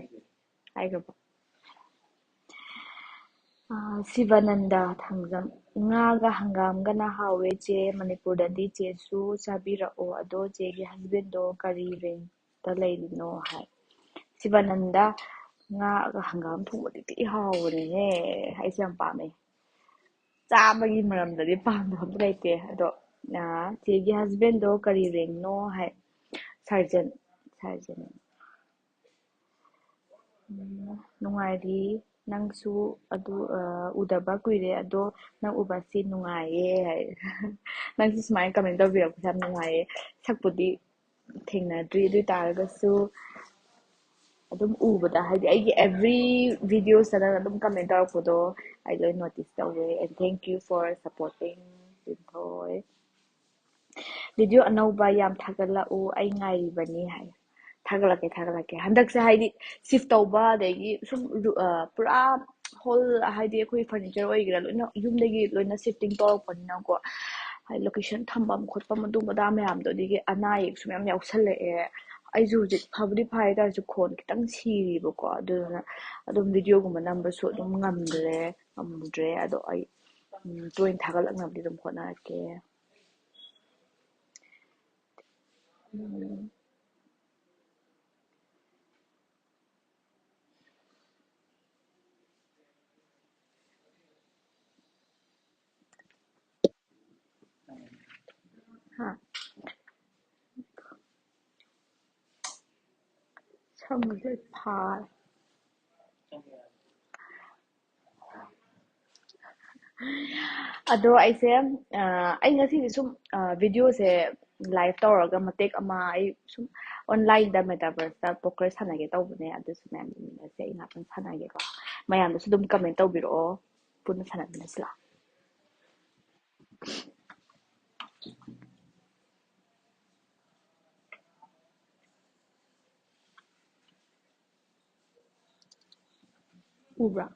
ꯍꯥꯏꯈ꯭ꯔꯕꯣ? ꯑꯥ, ꯁꯤꯕꯥꯅꯟꯗ ꯊꯥꯡꯖꯝ, "ꯉꯥꯒ ꯍꯪꯒꯥꯝꯒꯅ ꯍꯥꯎꯋꯦ ꯆꯦ, ꯃꯅꯤꯄꯨꯔꯗꯗꯤ ꯆꯦꯁꯨ ꯆꯥꯕꯤꯔꯛꯑꯣ, ꯑꯗꯣ ꯆꯦꯒꯤ husbandꯗꯣ ꯀꯔꯤ rankꯇ ꯂꯩꯔꯤꯅꯣ?" ꯍꯥꯏ꯫ ꯁꯤꯕꯥꯅꯟꯗ, "ꯉꯥꯒ ꯍꯪꯒꯥꯝ ꯊꯣꯡꯕꯗꯤ ꯊꯤ ꯍꯥꯎꯕꯅꯦꯍꯦ, ꯑꯩꯁꯨ ꯌꯥꯝ ꯄꯥꯝꯃꯦ꯫ ꯆꯥꯕꯒꯤ ꯃꯔꯝꯗꯗꯤ ꯄꯥꯝꯗꯕ ꯑꯝꯇ ꯂꯩꯇꯦ꯫ ꯑꯗꯣ, ꯑꯥ, ꯆꯦꯒꯤ husbandꯗꯣ ꯀꯔꯤ rankꯅꯣ?" ꯍꯥꯏ꯫ Sergeant꯫ ꯍꯥꯏꯁꯤꯅꯦ꯫ ꯎꯝ, ꯅꯨꯡꯉꯥꯏꯔꯤ꯫ ꯅꯪꯁꯨ ꯑꯗꯨ, ꯑ, ꯎꯗꯕ ꯀꯨꯏꯔꯦ, ꯑꯗꯣ ꯅꯪ ꯎꯕꯁꯤ ꯅꯨꯡꯉꯥꯏꯌꯦ ꯍꯥꯏ꯫ ꯅꯪꯁꯨ ꯁꯨꯃꯥꯏꯅ comment ꯇꯧꯕꯤꯔꯛꯄꯁꯦ ꯌꯥꯝ ꯅꯨꯡꯉꯥꯏꯌꯦ꯫ ꯁꯛꯄꯨꯗꯤ ꯊꯦꯡꯅꯗ꯭ꯔꯤ, ꯑꯗꯨ ꯑꯣꯏ ꯇꯥꯔꯒꯁꯨ ꯑꯗꯨꯝ ꯎꯕꯗ, ꯍꯥꯏꯗꯤ ꯑꯩꯒꯤ every videoꯁꯇ ꯅꯪ ꯑꯗꯨꯝ comment ꯇꯧꯔꯛꯄꯗꯣ ꯑꯩ ꯂꯣꯏ notice ꯇꯧꯋꯦ꯫ And thank you for supporting, Linthoi. Video ꯑꯅꯧꯕ ꯌꯥꯝ ꯊꯥꯒꯠꯂꯛꯎ, ꯑꯩ ꯉꯥꯏꯔꯤꯕꯅꯤ ꯍꯥꯏ꯫ ꯊꯥꯒꯠꯂꯛꯀꯦ, ꯊꯥꯒꯠꯂꯛꯀꯦ꯫ ꯍꯟꯗꯛꯁꯦ ꯍꯥꯏꯗꯤ shift ꯇꯧꯕ, ꯑꯗꯒꯤ ꯁꯨꯝ ꯔꯨ-, ꯑ, ꯄꯨꯔꯥ whole ꯍꯥꯏꯗꯤ ꯑꯩꯈꯣꯏ furniture ꯑꯣꯏꯒꯦꯔꯥ ꯂꯣꯏꯅ ꯌꯨꯝꯗꯒꯤ ꯂꯣꯏꯅ shifting ꯇꯧꯔꯛꯄꯅꯤꯅꯀꯣ, ꯍꯥꯏꯗꯤ location ꯊꯝꯐꯝ ꯈꯣꯠꯐꯝ ꯑꯗꯨ ꯑꯗꯥ ꯃꯌꯥꯝꯗꯣ, ꯑꯗꯒꯤ ꯑꯅꯥ ꯑꯌꯦꯛꯁꯨ ꯃꯌꯥꯝ ꯌꯥꯎꯁꯜꯂꯛꯑꯦ꯫ ꯑꯩꯁꯨ ꯍꯧꯖꯤꯛ ꯐꯕꯨꯗꯤ ꯐꯔꯦ, ꯇꯥꯔꯁꯨ ꯈꯣꯟ ꯈꯤꯇꯪ ꯁꯤꯔꯤꯕꯀꯣ, ꯑꯗꯨꯗꯨꯅ ꯑꯗꯨꯝ videoꯒꯨꯝꯕ ꯅꯝꯕꯁꯨ ꯑꯗꯨꯝ ꯉꯝꯗ꯭ꯔꯦ, ꯉꯝꯗ꯭ꯔꯦ꯫ ꯑꯗꯣ ꯑꯩ, ꯎꯝ, ꯇꯣꯏꯅ ꯊꯥꯒꯠꯂꯛꯅꯕꯗꯤ ꯑꯗꯨꯝ ꯍꯣꯠꯅꯔꯛꯀꯦ꯫ ꯎꯝ꯫ ꯍꯥ? ꯁꯝꯁꯦ ꯐꯥꯔꯦ꯫ ꯑꯗꯣ ꯑꯩꯁꯦ, ꯑ, ꯑꯩ ꯉꯁꯤꯗꯤ ꯁꯨꯝ, ꯑ, videoꯁꯦ live ꯇꯧꯔꯒ ꯃꯇꯦꯛ ꯑꯃ ꯑꯩ ꯁꯨꯝ onlineꯗ metaverseꯇ poker ꯁꯥꯟꯅꯒꯦ ꯇꯧꯕꯅꯦ꯫ ꯑꯗꯨꯁꯨ ꯃꯌꯥꯝ ꯌꯦꯡꯃꯤꯟꯅꯁꯦ꯫ ꯑꯩ ꯉꯥꯛꯇꯪ ꯁꯥꯟꯅꯒꯦꯀꯣ꯫ ꯃꯌꯥꯝꯗꯁꯨ ꯑꯗꯨꯝ comment ꯇꯧꯕꯤꯔꯛꯑꯣ꯫ ꯄꯨꯟꯅ ꯁꯥꯟꯅꯃꯤꯟꯅꯁꯤ ꯂꯥꯛꯑꯣ꯫ ꯎꯕ꯭ꯔꯥ?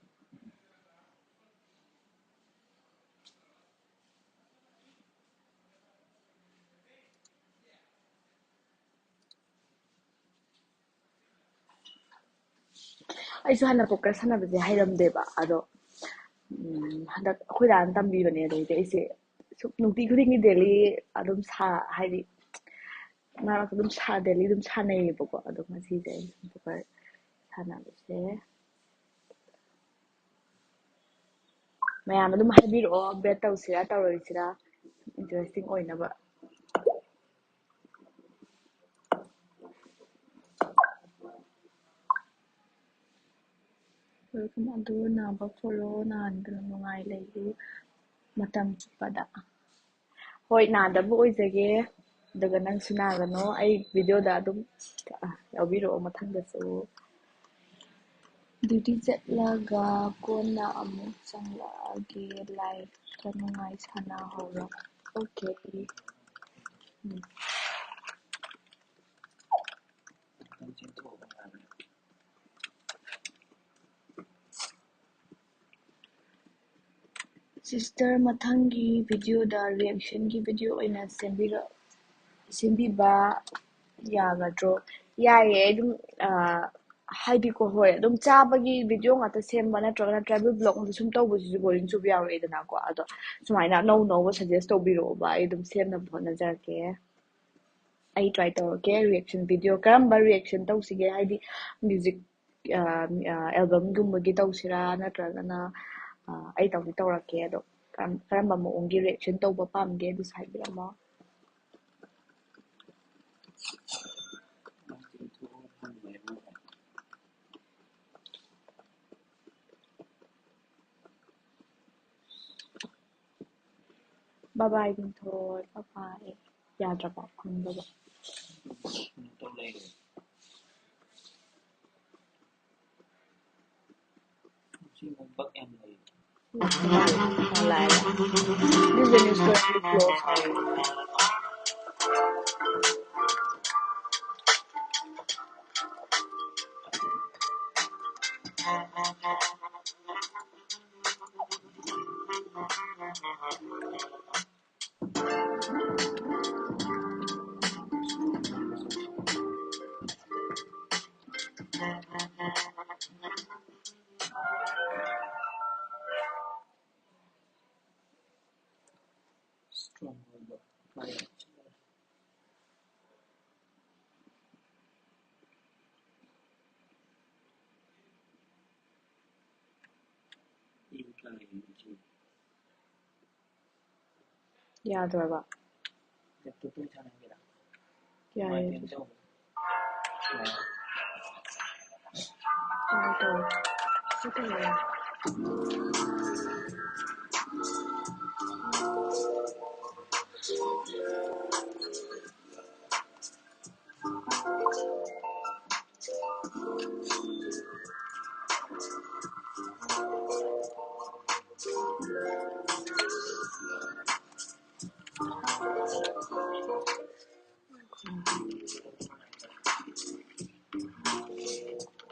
ꯑꯩꯁꯨ ꯍꯥꯟꯅ poker ꯁꯥꯟꯅꯕꯁꯦ ꯍꯩꯔꯝꯗꯦꯕ, ꯑꯗꯣ, ꯎꯝ, ꯍꯟꯗꯛ ꯑꯩꯈꯣꯏ ꯗꯥꯅ ꯇꯝꯕꯤꯕꯅꯦ꯫ ꯑꯗꯩꯗꯤ ꯑꯩꯁꯦ ꯁꯨꯝ ꯅꯨꯡꯇꯤ ꯈꯨꯗꯤꯡꯒꯤ daily ꯑꯗꯨꯝ ꯁꯥ-, ꯍꯥꯏꯗꯤ ꯃꯔꯛ ꯃꯔꯛꯇ ꯑꯗꯨꯝ ꯁꯥ-, daily ꯑꯗꯨꯝ ꯁꯥꯟꯅꯩꯌꯦꯕꯀꯣ꯫ ꯑꯗꯣ ꯉꯁꯤꯁꯦ ꯑꯩ poker ꯁꯥꯟꯅꯕꯁꯦ ꯃꯌꯥꯝ ꯑꯗꯨꯝ ꯍꯥꯏꯕꯤꯔꯛꯑꯣ, bet ꯇꯧꯁꯤꯔꯥ ꯇꯧꯔꯣꯏꯁꯤꯔꯥ, interesting ꯑꯣꯏꯅꯕ꯫ ꯑꯗꯨ ꯅꯥꯕ ꯐꯔꯣ, ꯅꯥꯍꯟꯒꯅꯨ, ꯅꯨꯡꯉꯥꯏ ꯂꯩꯌꯨ ꯃꯇꯝ ꯆꯨꯞꯄꯗ꯫ ꯍꯣꯏ, ꯅꯥꯗꯕ ꯑꯣꯏꯖꯒꯦ, ꯑꯗꯨꯒ ꯅꯪꯁꯨ ꯅꯥꯒꯅꯣ꯫ ꯑꯩ ꯚꯤꯗꯤꯑꯣꯗ ꯑꯗꯨꯝ, ꯑ, ꯌꯥꯎꯕꯤꯔꯛꯑꯣ ꯃꯊꯪꯗꯁꯨ꯫ ꯗ꯭ꯌꯨꯇꯤ ꯆꯠꯂꯒ ꯀꯣꯟꯅ ꯑꯃꯨꯛ ꯆꯪꯂꯛꯑꯒꯦ, ꯂꯥꯏꯐꯇ ꯅꯨꯡꯉꯥꯏ ꯁꯥꯟꯅꯍꯧꯔꯣ꯫ ꯑꯣꯀꯦ꯫ ꯎꯝ꯫ ꯁꯤꯁꯇꯔ, ꯃꯊꯪꯒꯤ ꯚꯤꯗꯤꯑꯣꯗ ꯔꯤꯌꯦꯛꯁꯟꯒꯤ ꯚꯤꯗꯤꯑꯣ ꯑꯣꯏꯅ ꯁꯦꯝꯕꯤꯔꯛ-, ꯁꯦꯝꯕꯤꯕ ꯌꯥꯒꯗ꯭ꯔꯣ? ꯌꯥꯏꯌꯦ, ꯑꯗꯨꯝ, ꯑ, ꯍꯥꯏꯗꯤꯀꯣ, ꯍꯣꯏ, ꯑꯗꯨꯝ ꯆꯥꯕꯒꯤ ꯚꯤꯗꯤꯑꯣ ꯉꯥꯛꯇ ꯁꯦꯝꯕ ꯅꯠꯇ꯭ꯔꯒꯅ travel vlog ꯁꯨꯝ ꯇꯧꯕꯁꯤꯁꯨ boring ꯆꯨꯕ ꯌꯥꯎꯔꯛꯑꯦꯗꯅꯀꯣ꯫ ꯑꯗꯣ ꯁꯨꯃꯥꯏꯅ ꯑꯅꯧ ꯑꯅꯧꯕ suggest ꯇꯧꯕꯤꯔꯛꯑꯣꯕ, ꯑꯩ ꯑꯗꯨꯝ ꯁꯦꯝꯅꯕ ꯍꯣꯠꯅꯖꯔꯛꯀꯦ꯫ ꯑꯩ try ꯇꯧꯔꯛꯀꯦ reaction video꯫ ꯀꯔꯝꯕ reaction ꯇꯧꯁꯤꯒꯦ? ꯍꯥꯏꯗꯤ music, ꯑ, ꯑ, albumꯒꯨꯝꯕꯒꯤ ꯇꯧꯁꯤꯔꯥ, ꯅꯠꯇ꯭ꯔꯒꯅ, ꯑ, ꯑꯩ ꯇꯧꯗꯤ ꯇꯧꯔꯛꯀꯦ, ꯑꯗꯣ ꯀꯔꯝ-, ꯀꯔꯝꯕ ꯃꯑꯣꯡꯒꯤ reaction ꯇꯧꯕ ꯄꯥꯝꯒꯦ ꯑꯗꯨꯁꯨ ꯍꯥꯏꯕꯤꯔꯝꯃꯣ꯫ Bye bye, ꯂꯤꯟꯊꯣꯏ, bye bye꯫ ꯌꯥꯗ꯭ꯔꯕ ꯐꯪꯗꯕ? ꯂꯥꯛꯑꯦ꯫ This is the new story, close ꯍꯥꯏꯌꯦ꯫ Strong hold. ꯌꯥꯗ꯭ꯔꯕ? ꯌꯥꯏꯌꯦ꯫ ꯀꯃꯥꯏꯅ ꯇꯧ?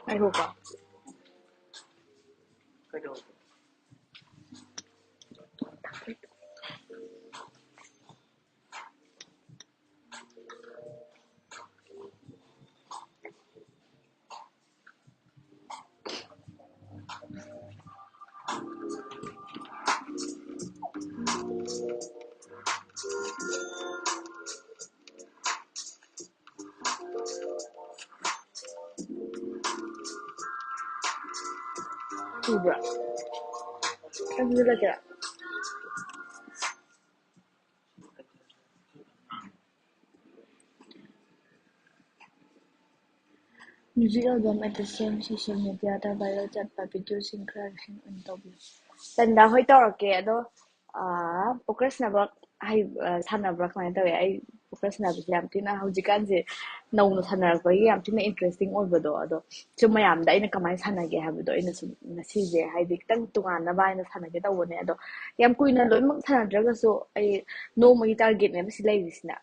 ꯉꯥꯏꯈꯣꯀꯣ꯫ ꯎꯕ꯭ꯔꯥ? ꯈꯪꯗꯦ, ꯂꯩꯀꯦꯔꯥ? Music album at the same social media the viral ꯆꯠꯄ video ꯁꯤꯡ ꯈꯔ ꯁꯤꯡ ꯑꯣꯏꯅ ꯇꯧꯕꯤꯌꯨ꯫ ꯇꯟꯗꯥ ꯍꯣꯏ ꯇꯧꯔꯛꯀꯦ, ꯑꯗꯣ, ꯑꯥ, poker ꯁꯥꯟꯅꯕ ꯍꯩ-, ꯑꯥ, ꯁꯥꯟꯅꯕ꯭ꯔꯥ ꯀꯃꯥꯏꯅ ꯇꯧꯋꯤ? ꯑꯩ poker ꯁꯥꯟꯅꯕꯁꯦ ꯌꯥꯝ ꯊꯤꯅ ꯍꯧꯖꯤꯛꯀꯥꯟꯁꯦ ꯅꯧꯅ ꯁꯥꯟꯅꯔꯛꯄꯒꯤ ꯌꯥꯝ ꯊꯤꯅ interesting ꯑꯣꯏꯕꯗꯣ, ꯑꯗꯣ ꯁꯨꯝ ꯃꯌꯥꯝꯗ ꯑꯩꯅ ꯀꯃꯥꯏꯅ ꯁꯥꯟꯅꯒꯦ ꯍꯥꯏꯕꯗꯣ ꯑꯩꯅ ꯁꯨꯝ ꯉꯁꯤꯁꯦ ꯍꯥꯏꯗꯤ ꯈꯤꯇꯪ ꯇꯣꯉꯥꯟꯅꯕ ꯍꯥꯏꯅ ꯁꯥꯟꯅꯒꯦ ꯇꯧꯕꯅꯦ꯫ ꯑꯗꯣ ꯌꯥꯝ ꯀꯨꯏꯅ ꯂꯣꯏꯅꯃꯛ ꯁꯥꯟꯅꯗ꯭ꯔꯒꯁꯨ ꯑꯩ ꯅꯣꯡꯃꯒꯤ target ꯅꯦꯕ ꯁꯤ ꯂꯩꯔꯤꯁꯤꯅ꯫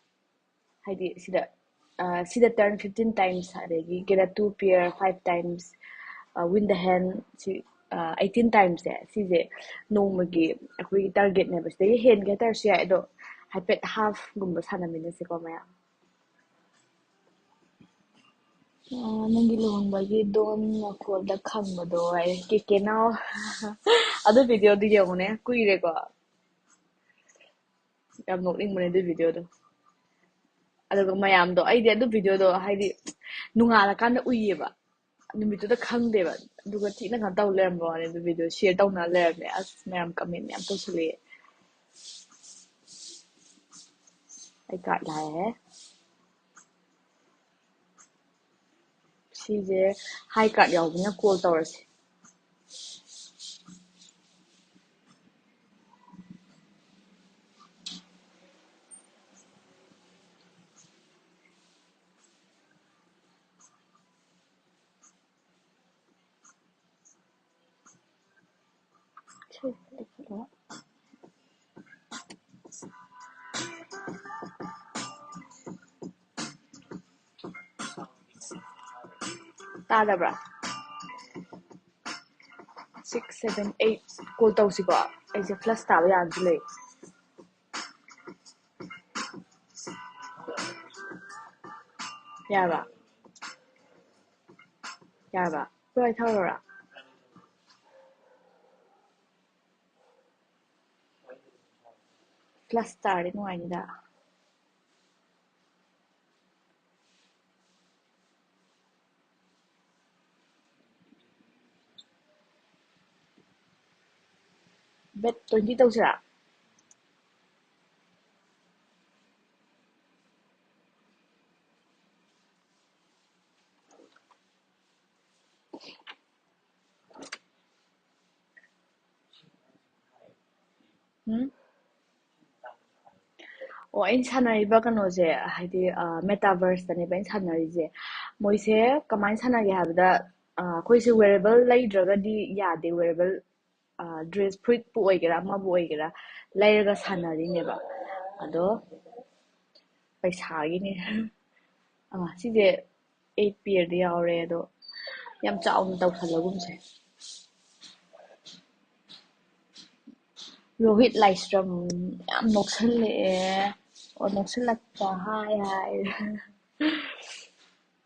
ꯍꯥꯏꯗꯤ ꯁꯤꯗ, ꯑ, ꯁꯤꯗ turn fifteen times, ꯑꯗꯒꯤ get a two pair five times, ꯑ, win the hand ꯁꯤ, ꯑ, eighteen times ꯁꯦ, ꯁꯤꯁꯦ ꯅꯣꯡꯃꯒꯤ ꯑꯩꯈꯣꯏꯒꯤ target ꯅꯦꯕ꯫ ꯁꯤꯗꯒꯤ ꯍꯦꯟꯒꯦ ꯍꯥꯏꯇꯥꯔꯁꯨ ꯌꯥꯏ, ꯑꯗꯣ ꯍꯥꯏꯐꯦꯠ half ꯒꯨꯝꯕ ꯁꯥꯟꯅꯃꯤꯟꯅꯁꯤꯀꯣ ꯃꯌꯥꯝ꯫ ꯑ, ꯅꯪꯒꯤ ꯂꯨꯍꯣꯡꯕꯒꯤ ꯗꯣꯟ ꯃꯈꯣꯜꯗ ꯈꯪꯕꯗꯣ ꯍꯥꯏ, ꯀꯦ ꯀꯦ ꯅꯥꯎ꯫ ꯑꯗꯨ video ꯗꯨ ꯌꯦꯡꯉꯨꯅꯦ, ꯀꯨꯏꯔꯦꯀꯣ꯫ ꯌꯥꯝ ꯅꯣꯛꯅꯤꯡꯕꯅꯦ ꯑꯗꯨ video ꯗꯣ꯫ ꯑꯗꯨꯒ ꯃꯌꯥꯝꯗꯣ, ꯑꯩꯗꯤ ꯑꯗꯨ video ꯗꯣ ꯍꯥꯏꯗꯤ ꯅꯣꯡꯉꯥꯜꯂꯀꯥꯟꯗ ꯎꯏꯌꯦꯕ, ꯅꯨꯃꯤꯠꯇꯨꯗ ꯈꯪꯗꯦꯕ꯫ ꯑꯗꯨꯒ ꯊꯤꯅ ꯀꯩꯅꯣ ꯇꯧ ꯂꯩꯔꯝꯕ ꯋꯥꯅꯤ, ꯑꯗꯨ video share ꯇꯧꯅ ꯂꯩꯔꯝꯃꯦ꯫ ꯑꯁ, ꯃꯌꯥꯝ comment ꯃꯌꯥꯝ ꯇꯧꯁꯜꯂꯛꯑꯦ꯫ ꯑꯩ card ꯂꯥꯛꯑꯦ꯫ ꯁꯤꯁꯦ high card ꯌꯥꯎꯕꯅꯤꯅ call ꯇꯧꯔꯁꯤ꯫ ꯇꯥꯗꯕ꯭ꯔꯥ? Six, seven, eight call ꯇꯧꯁꯤꯀꯣ꯫ ꯑꯩꯁꯦ flush ꯇꯥꯕ ꯌꯥꯗꯤ ꯂꯩ꯫ ꯌꯥꯔꯕ? ꯌꯥꯔꯕ? ꯂꯣꯏ ꯊꯧꯔꯣꯔꯥ? Flush ꯇꯥꯔꯗꯤ ꯅꯨꯡꯉꯥꯏꯅꯤꯗ꯫ Bet twenty ꯇꯧꯁꯤꯔꯥ? ꯎꯝ? ꯑꯣ, ꯑꯩꯅ ꯁꯥꯟꯅꯔꯤꯕ ꯀꯩꯅꯣꯁꯦ, ꯍꯥꯏꯗꯤ, ꯑ, metaverse ꯇꯅꯦꯕ ꯑꯩꯅ ꯁꯥꯟꯅꯔꯤꯁꯦ꯫ ꯃꯣꯏꯁꯦ ꯀꯃꯥꯏꯅ ꯁꯥꯟꯅꯒꯦ ꯍꯥꯏꯕꯗ, ꯑ, ꯑꯩꯈꯣꯏꯁꯦ wearable ꯂꯩꯗ꯭ꯔꯒꯗꯤ ꯌꯥꯗꯦ꯫ Wearable, ꯑ, dress, ꯐꯨꯔꯤꯠꯄꯨ ꯑꯣꯏꯒꯦꯔꯥ, ꯑꯃꯕꯨ ꯑꯣꯏꯒꯦꯔꯥ, ꯂꯩꯔꯒ ꯁꯥꯟꯅꯔꯤꯅꯦꯕ꯫ ꯑꯗꯣ ꯄꯩꯁꯥꯒꯤꯅꯦ꯫ ꯑ, ꯁꯤꯁꯦ eight pair ꯗꯤ ꯌꯥꯎꯔꯦ, ꯑꯗꯣ ꯌꯥꯝ ꯆꯥꯎꯅ ꯇꯧꯁꯜꯂꯒꯨꯝꯁꯦ꯫ ꯔꯣꯍꯤꯠ ꯂꯥꯏꯁ꯭ꯔꯝ ꯌꯥꯝ ꯅꯣꯛꯁꯜꯂꯛꯑꯦ꯫ ꯑꯣ, ꯅꯣꯛꯁꯜꯂꯛꯄ, ꯍꯥꯏ, ꯍꯥꯏ꯫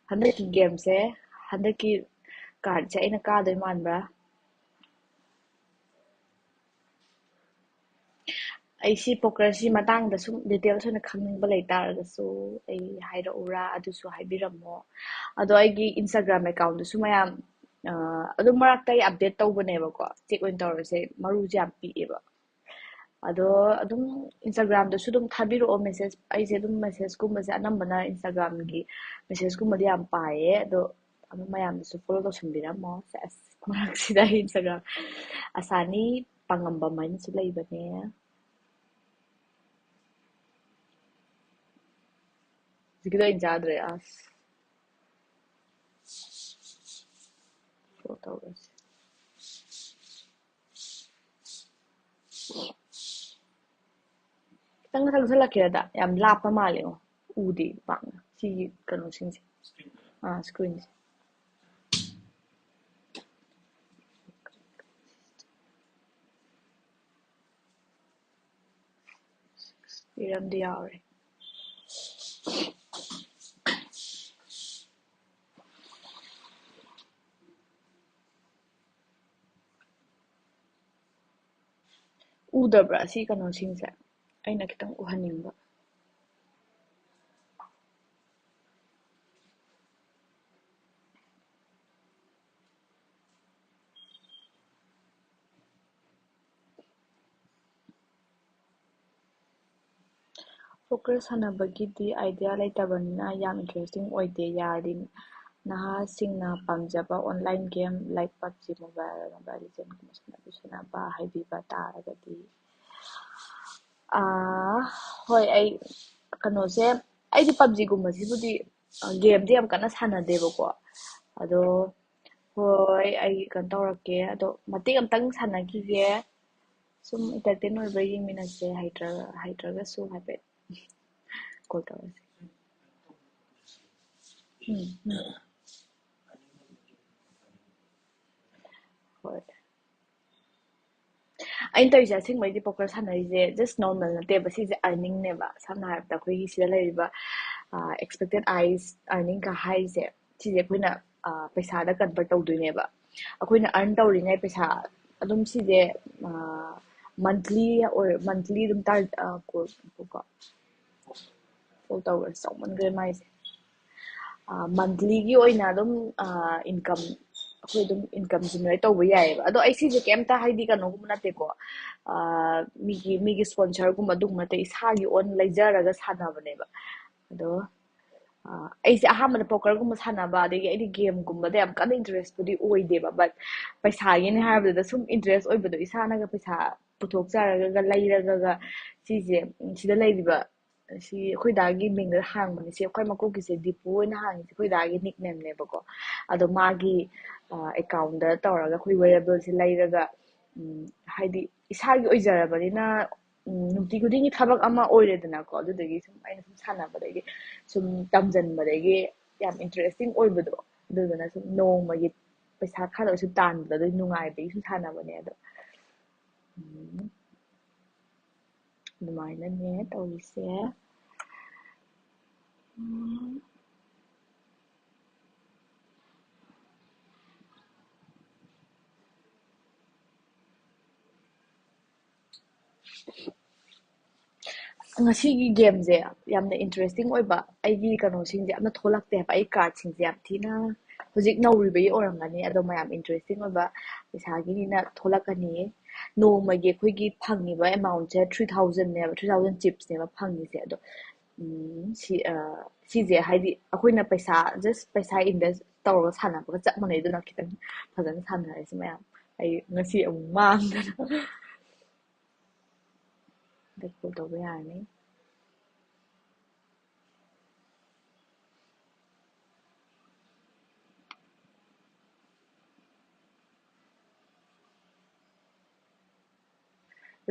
ꯍꯟꯗꯛꯀꯤ game ꯁꯦ, ꯍꯟꯗꯛꯀꯤ card ꯁꯦ ꯑꯩꯅ ꯀꯥꯗꯣꯏ ꯃꯥꯟꯕ꯭ꯔꯥ? ꯑꯩ ꯁꯤ poker ꯁꯤ ꯃꯇꯥꯡꯗ ꯁꯨꯝ details ꯑꯣꯏꯅ ꯈꯪꯅꯤꯡꯕ ꯂꯩ ꯇꯥꯔꯒꯁꯨ ꯑꯩ ꯍꯥꯏꯔꯛꯎꯔꯥ? ꯑꯗꯨꯁꯨ ꯍꯥꯏꯕꯤꯔꯝꯃꯣ꯫ ꯑꯗꯣ ꯑꯩꯒꯤ Instagram account ꯗꯨꯁꯨ ꯃꯌꯥꯝ, ꯑ, ꯑꯗꯨꯝ ꯃꯔꯛꯇ ꯑꯩ update ꯇꯧꯕꯅꯦꯕꯀꯣ꯫ Check ꯑꯣꯏꯅ ꯇꯧꯔꯁꯦ, ꯃꯔꯨꯁꯦ ꯌꯥꯝ ꯄꯤꯛꯑꯦꯕ꯫ ꯑꯗꯣ ꯑꯗꯨꯝ Instagram ꯗꯁꯨ ꯑꯗꯨꯝ ꯊꯥꯕꯤꯔꯛꯑꯣ message꯫ ꯑꯩꯁꯦ ꯑꯗꯨꯝ message ꯀꯨꯝꯕꯁꯦ ꯑꯅꯝꯕꯅ Instagram ꯒꯤ message ꯀꯨꯝꯕꯗꯤ ꯌꯥꯝ ꯄꯥꯏꯌꯦ꯫ ꯑꯗꯣ ꯑꯗꯨꯝ ꯃꯌꯥꯝꯅꯁꯨ follow ꯇꯧꯁꯟꯕꯤꯔꯝꯃꯣ꯫ ꯁꯦꯁ, ꯃꯔꯛꯁꯤꯗ ꯑꯩ Instagram ꯑꯁꯥꯅꯤ ꯄꯥꯉꯝꯕꯝ ꯍꯥꯏꯅꯁꯨ ꯂꯩꯕꯅꯦ꯫ ꯍꯧꯖꯤꯛꯀꯤꯗꯣ ꯑꯩꯅ ꯆꯥꯗ꯭ꯔꯦ, ꯑꯁ꯫ Follow ꯇꯧꯔꯁꯦ꯫ ꯈꯤꯇꯪ ꯆꯪꯁꯤꯜꯂꯛꯀꯦꯔꯗ, ꯌꯥꯝ ꯂꯥꯞꯄ ꯃꯥꯜꯂꯦꯉꯣ꯫ ꯎꯗꯦ ꯄꯥꯛꯅ ꯁꯤꯒꯤ ꯀꯩꯅꯣꯁꯤꯡꯁꯦ꯫ ꯑꯥ, screenꯁꯦ꯫ ꯏꯔꯝꯗꯤ ꯌꯥꯎꯔꯦ꯫ ꯎꯗꯕ꯭ꯔꯥ ꯁꯤ ꯀꯩꯅꯣꯁꯤꯡꯁꯦ? ꯑꯩꯅ ꯈꯤꯇꯪ ꯎꯍꯟꯅꯤꯡꯕ꯫ Poker ꯁꯥꯟꯅꯕꯒꯤꯗꯤ idea ꯂꯩꯇꯕꯅꯤꯅ ꯌꯥꯝ interesting ꯑꯣꯏꯗꯦ꯫ ꯌꯥꯔꯗꯤ ꯅꯍꯥꯁꯤꯡꯅ ꯄꯥꯝꯖꯕ online game like PUBG Mobile, Mobile Legend ꯒꯨꯝꯕ ꯁꯥꯟꯅꯕ, ꯁꯥꯟꯅꯕ ꯍꯥꯏꯕꯤꯕ ꯇꯥꯔꯒꯗꯤ꯫ ꯑꯥ, ꯍꯣꯏ, ꯑꯩ ꯀꯩꯅꯣꯁꯦ, ꯑꯩꯗꯤ PUBG ꯒꯨꯝꯕꯁꯤꯕꯨꯗꯤ, ꯑ, gameꯗꯤ ꯌꯥꯝ ꯀꯟꯅ ꯁꯥꯟꯅꯗꯦꯕꯀꯣ꯫ ꯑꯗꯣ, ꯍꯣꯏ, ꯑꯩ ꯀꯩꯅꯣ ꯇꯧꯔꯛꯀꯦ꯫ ꯑꯗꯣ ꯃꯇꯦꯛ ꯑꯝꯇꯪ ꯁꯥꯟꯅꯈꯤꯒꯦ꯫ ꯁꯨꯝ entertain ꯑꯣꯏꯕ ꯌꯦꯡꯃꯤꯟꯅꯁꯦ, ꯍꯩꯇ꯭ꯔ-, ꯍꯩꯇ꯭ꯔꯒꯁꯨ ꯍꯥꯏꯐꯦꯠ call ꯇꯧꯔꯁꯦ꯫ ꯎꯝ, ꯎꯝ꯫ ꯍꯣꯏ꯫ ꯑꯩꯅ ꯇꯧꯔꯤꯁꯦ, ꯑꯁꯦꯡꯕꯩꯗꯤ poker ꯁꯥꯟꯅꯔꯤꯁꯦ just normal ꯅꯠꯇꯦꯕ, ꯁꯤꯁꯦ earningꯅꯦꯕ꯫ ꯁꯝꯅ ꯍꯥꯏꯔꯕꯗ ꯑꯩꯈꯣꯏꯒꯤ ꯁꯤꯗ ꯂꯩꯔꯤꯕ, ꯑ, expected earnings, earningꯀ ꯍꯥꯏꯔꯤꯁꯦ, ꯁꯤꯁꯦ ꯑꯩꯈꯣꯏꯅ, ꯑ, ꯄꯩꯁꯥꯗ convert ꯇꯧꯗꯣꯏꯅꯦꯕ꯫ ꯑꯩꯈꯣꯏꯅ earn ꯇꯧꯔꯤꯉꯩ ꯄꯩꯁꯥ ꯑꯗꯨꯝ ꯁꯤꯁꯦ, ꯑ, monthly ꯑꯣꯏ-, monthly ꯑꯗꯨꯝ ꯇꯥꯔ-, ꯑ, ꯀꯣ-, ꯀꯣ-, ꯀꯣ-, ꯀꯣꯜ ꯇꯧꯔꯁꯤ, ꯆꯥꯎꯃꯟꯈ꯭ꯔꯦ ꯃꯥꯏꯁꯦ꯫ ꯑ, monthlyꯒꯤ ꯑꯣꯏꯅ ꯑꯗꯨꯝ, ꯑ, income, ꯑꯩꯈꯣꯏ ꯑꯗꯨꯝ income generate ꯇꯧꯕ ꯌꯥꯏꯌꯦꯕ꯫ ꯑꯗꯣ ꯑꯩ ꯁꯤꯁꯦ ꯀꯩꯝꯇ ꯍꯥꯏꯗꯤ ꯀꯩꯅꯣꯒꯨꯝꯕ ꯅꯠꯇꯦꯀꯣ, ꯑ, ꯃꯤꯒꯤ, ꯃꯤꯒꯤ sponsor ꯒꯨꯝꯕ ꯑꯗꯨꯒꯨꯝꯕ ꯅꯠꯇꯦ, ꯏꯁꯥꯒꯤ own ꯂꯩꯖꯔꯒ ꯁꯥꯟꯅꯕꯅꯦꯕ꯫ ꯑꯗꯣ, ꯑ, ꯑꯩꯁꯦ ꯑꯍꯥꯟꯕꯗ poker ꯒꯨꯝꯕ ꯁꯥꯟꯅꯕ, ꯑꯗꯒꯤ ꯑꯩꯗꯤ game ꯒꯨꯝꯕꯗ ꯌꯥꯝ ꯀꯟꯅ interest ꯄꯨꯗꯤ ꯑꯣꯏꯗꯦꯕ, but ꯄꯩꯁꯥꯒꯤꯅꯦ ꯍꯥꯏꯕꯗꯨꯗ ꯁꯨꯝ interest ꯑꯣꯏꯕꯗꯣ, ꯏꯁꯥꯅꯒ ꯄꯩꯁꯥ ꯄꯨꯊꯣꯛꯆꯔꯒ ꯂꯩꯔꯒ ꯁꯤꯁꯦ, ꯁꯤꯗ ꯂꯩꯔꯤꯕ, ꯁꯤ ꯑꯩꯈꯣꯏ ꯗꯥꯒꯤ ꯃꯤꯡꯗ ꯍꯥꯡꯕꯅꯦ꯫ ꯁꯤ ꯑꯩꯈꯣꯏ ꯃꯀꯣꯛꯀꯤꯁꯦ ꯗꯤꯄꯨ ꯑꯣꯏꯅ ꯍꯥꯡꯉꯤꯁꯦ, ꯑꯩꯈꯣꯏ ꯗꯥꯒꯤ nicknameꯅꯦꯕꯀꯣ꯫ ꯑꯗꯣ ꯃꯥꯒꯤ, ꯑ, accountꯗ ꯇꯧꯔꯒ ꯑꯩꯈꯣꯏ wearableꯁꯦ ꯂꯩꯔꯒ, ꯎꯝ, ꯍꯥꯏꯗꯤ ꯏꯁꯥꯒꯤ ꯑꯣꯏꯖꯔꯕꯅꯤꯅ ꯎꯝ, ꯅꯨꯡꯇꯤ ꯈꯨꯗꯤꯡꯒꯤ ꯊꯕꯛ ꯑꯃ ꯑꯣꯏꯔꯦꯗꯅꯀꯣ꯫ ꯑꯗꯨꯗꯒꯤ ꯁꯨꯝ ꯑꯩꯅ ꯁꯨꯝ ꯁꯥꯟꯅꯕꯗꯒꯤ, ꯁꯨꯝ ꯇꯝꯁꯤꯟꯕꯗꯒꯤ ꯌꯥꯝ interesting ꯑꯣꯏꯕꯗꯣ, ꯑꯗꯨꯗꯨꯅ ꯁꯨꯝ ꯅꯣꯡꯃꯒꯤ ꯄꯩꯁꯥ ꯈꯔꯗ ꯑꯣꯏꯁꯨ ꯇꯥꯟꯕꯗꯣ, ꯑꯗꯨꯒꯤ ꯅꯨꯡꯉꯥꯏꯕꯒꯤ ꯁꯨꯝ ꯁꯥꯟꯅꯕꯅꯦ ꯑꯗꯣ꯫ ꯎꯝ, ꯑꯗꯨꯃꯥꯏꯅꯅꯦ ꯇꯧꯔꯤꯁꯦ꯫ ꯎꯝ꯫ ꯉꯁꯤꯒꯤ gameꯁꯦ ꯌꯥꯝꯅ interesting ꯑꯣꯏꯕ, ꯑꯩꯒꯤ ꯀꯩꯅꯣꯁꯤꯡꯁꯦ ꯑꯝꯇ ꯊꯣꯛꯂꯛꯇꯦ ꯍꯥꯏꯕ, ꯑꯩ cardꯁꯤꯡꯁꯦ ꯌꯥꯝ ꯊꯤꯅ ꯍꯧꯖꯤꯛ ꯅꯧꯔꯤꯕꯒꯤ ꯑꯣꯏꯔꯝꯒꯅꯤ, ꯑꯗꯣ ꯃꯌꯥꯝ interesting ꯑꯣꯏꯕ ꯄꯩꯁꯥꯒꯤꯅꯤꯅ ꯊꯣꯛꯂꯛꯀꯅꯤꯌꯦ꯫ ꯅꯣꯡꯃꯒꯤ ꯑꯩꯈꯣꯏꯒꯤ ꯐꯪꯉꯤꯕ amountꯁꯦ three thousandꯅꯦꯕ, three thousand chipsꯅꯦꯕ ꯐꯪꯉꯤꯁꯦ꯫ ꯑꯗꯣ ꯎꯝ, ꯁꯤ, ꯑ, ꯁꯤꯁꯦ ꯍꯥꯏꯗꯤ ꯑꯩꯈꯣꯏꯅ ꯄꯩꯁꯥ, just ꯄꯩꯁꯥ invest ꯇꯧꯔꯒ ꯁꯥꯟꯅꯕꯒ ꯆꯞ ꯃꯥꯟꯅꯩ꯫ ꯑꯗꯨꯅ ꯈꯤꯇꯪ ꯐꯖꯅ ꯁꯥꯟꯅꯔꯁꯤ ꯃꯌꯥꯝ꯫ ꯑꯩ ꯉꯁꯤ ꯑꯃꯨꯛ ꯃꯥꯡꯗꯅ꯫ ꯑꯗꯩ call ꯇꯧꯕ ꯌꯥꯔꯅꯤ꯫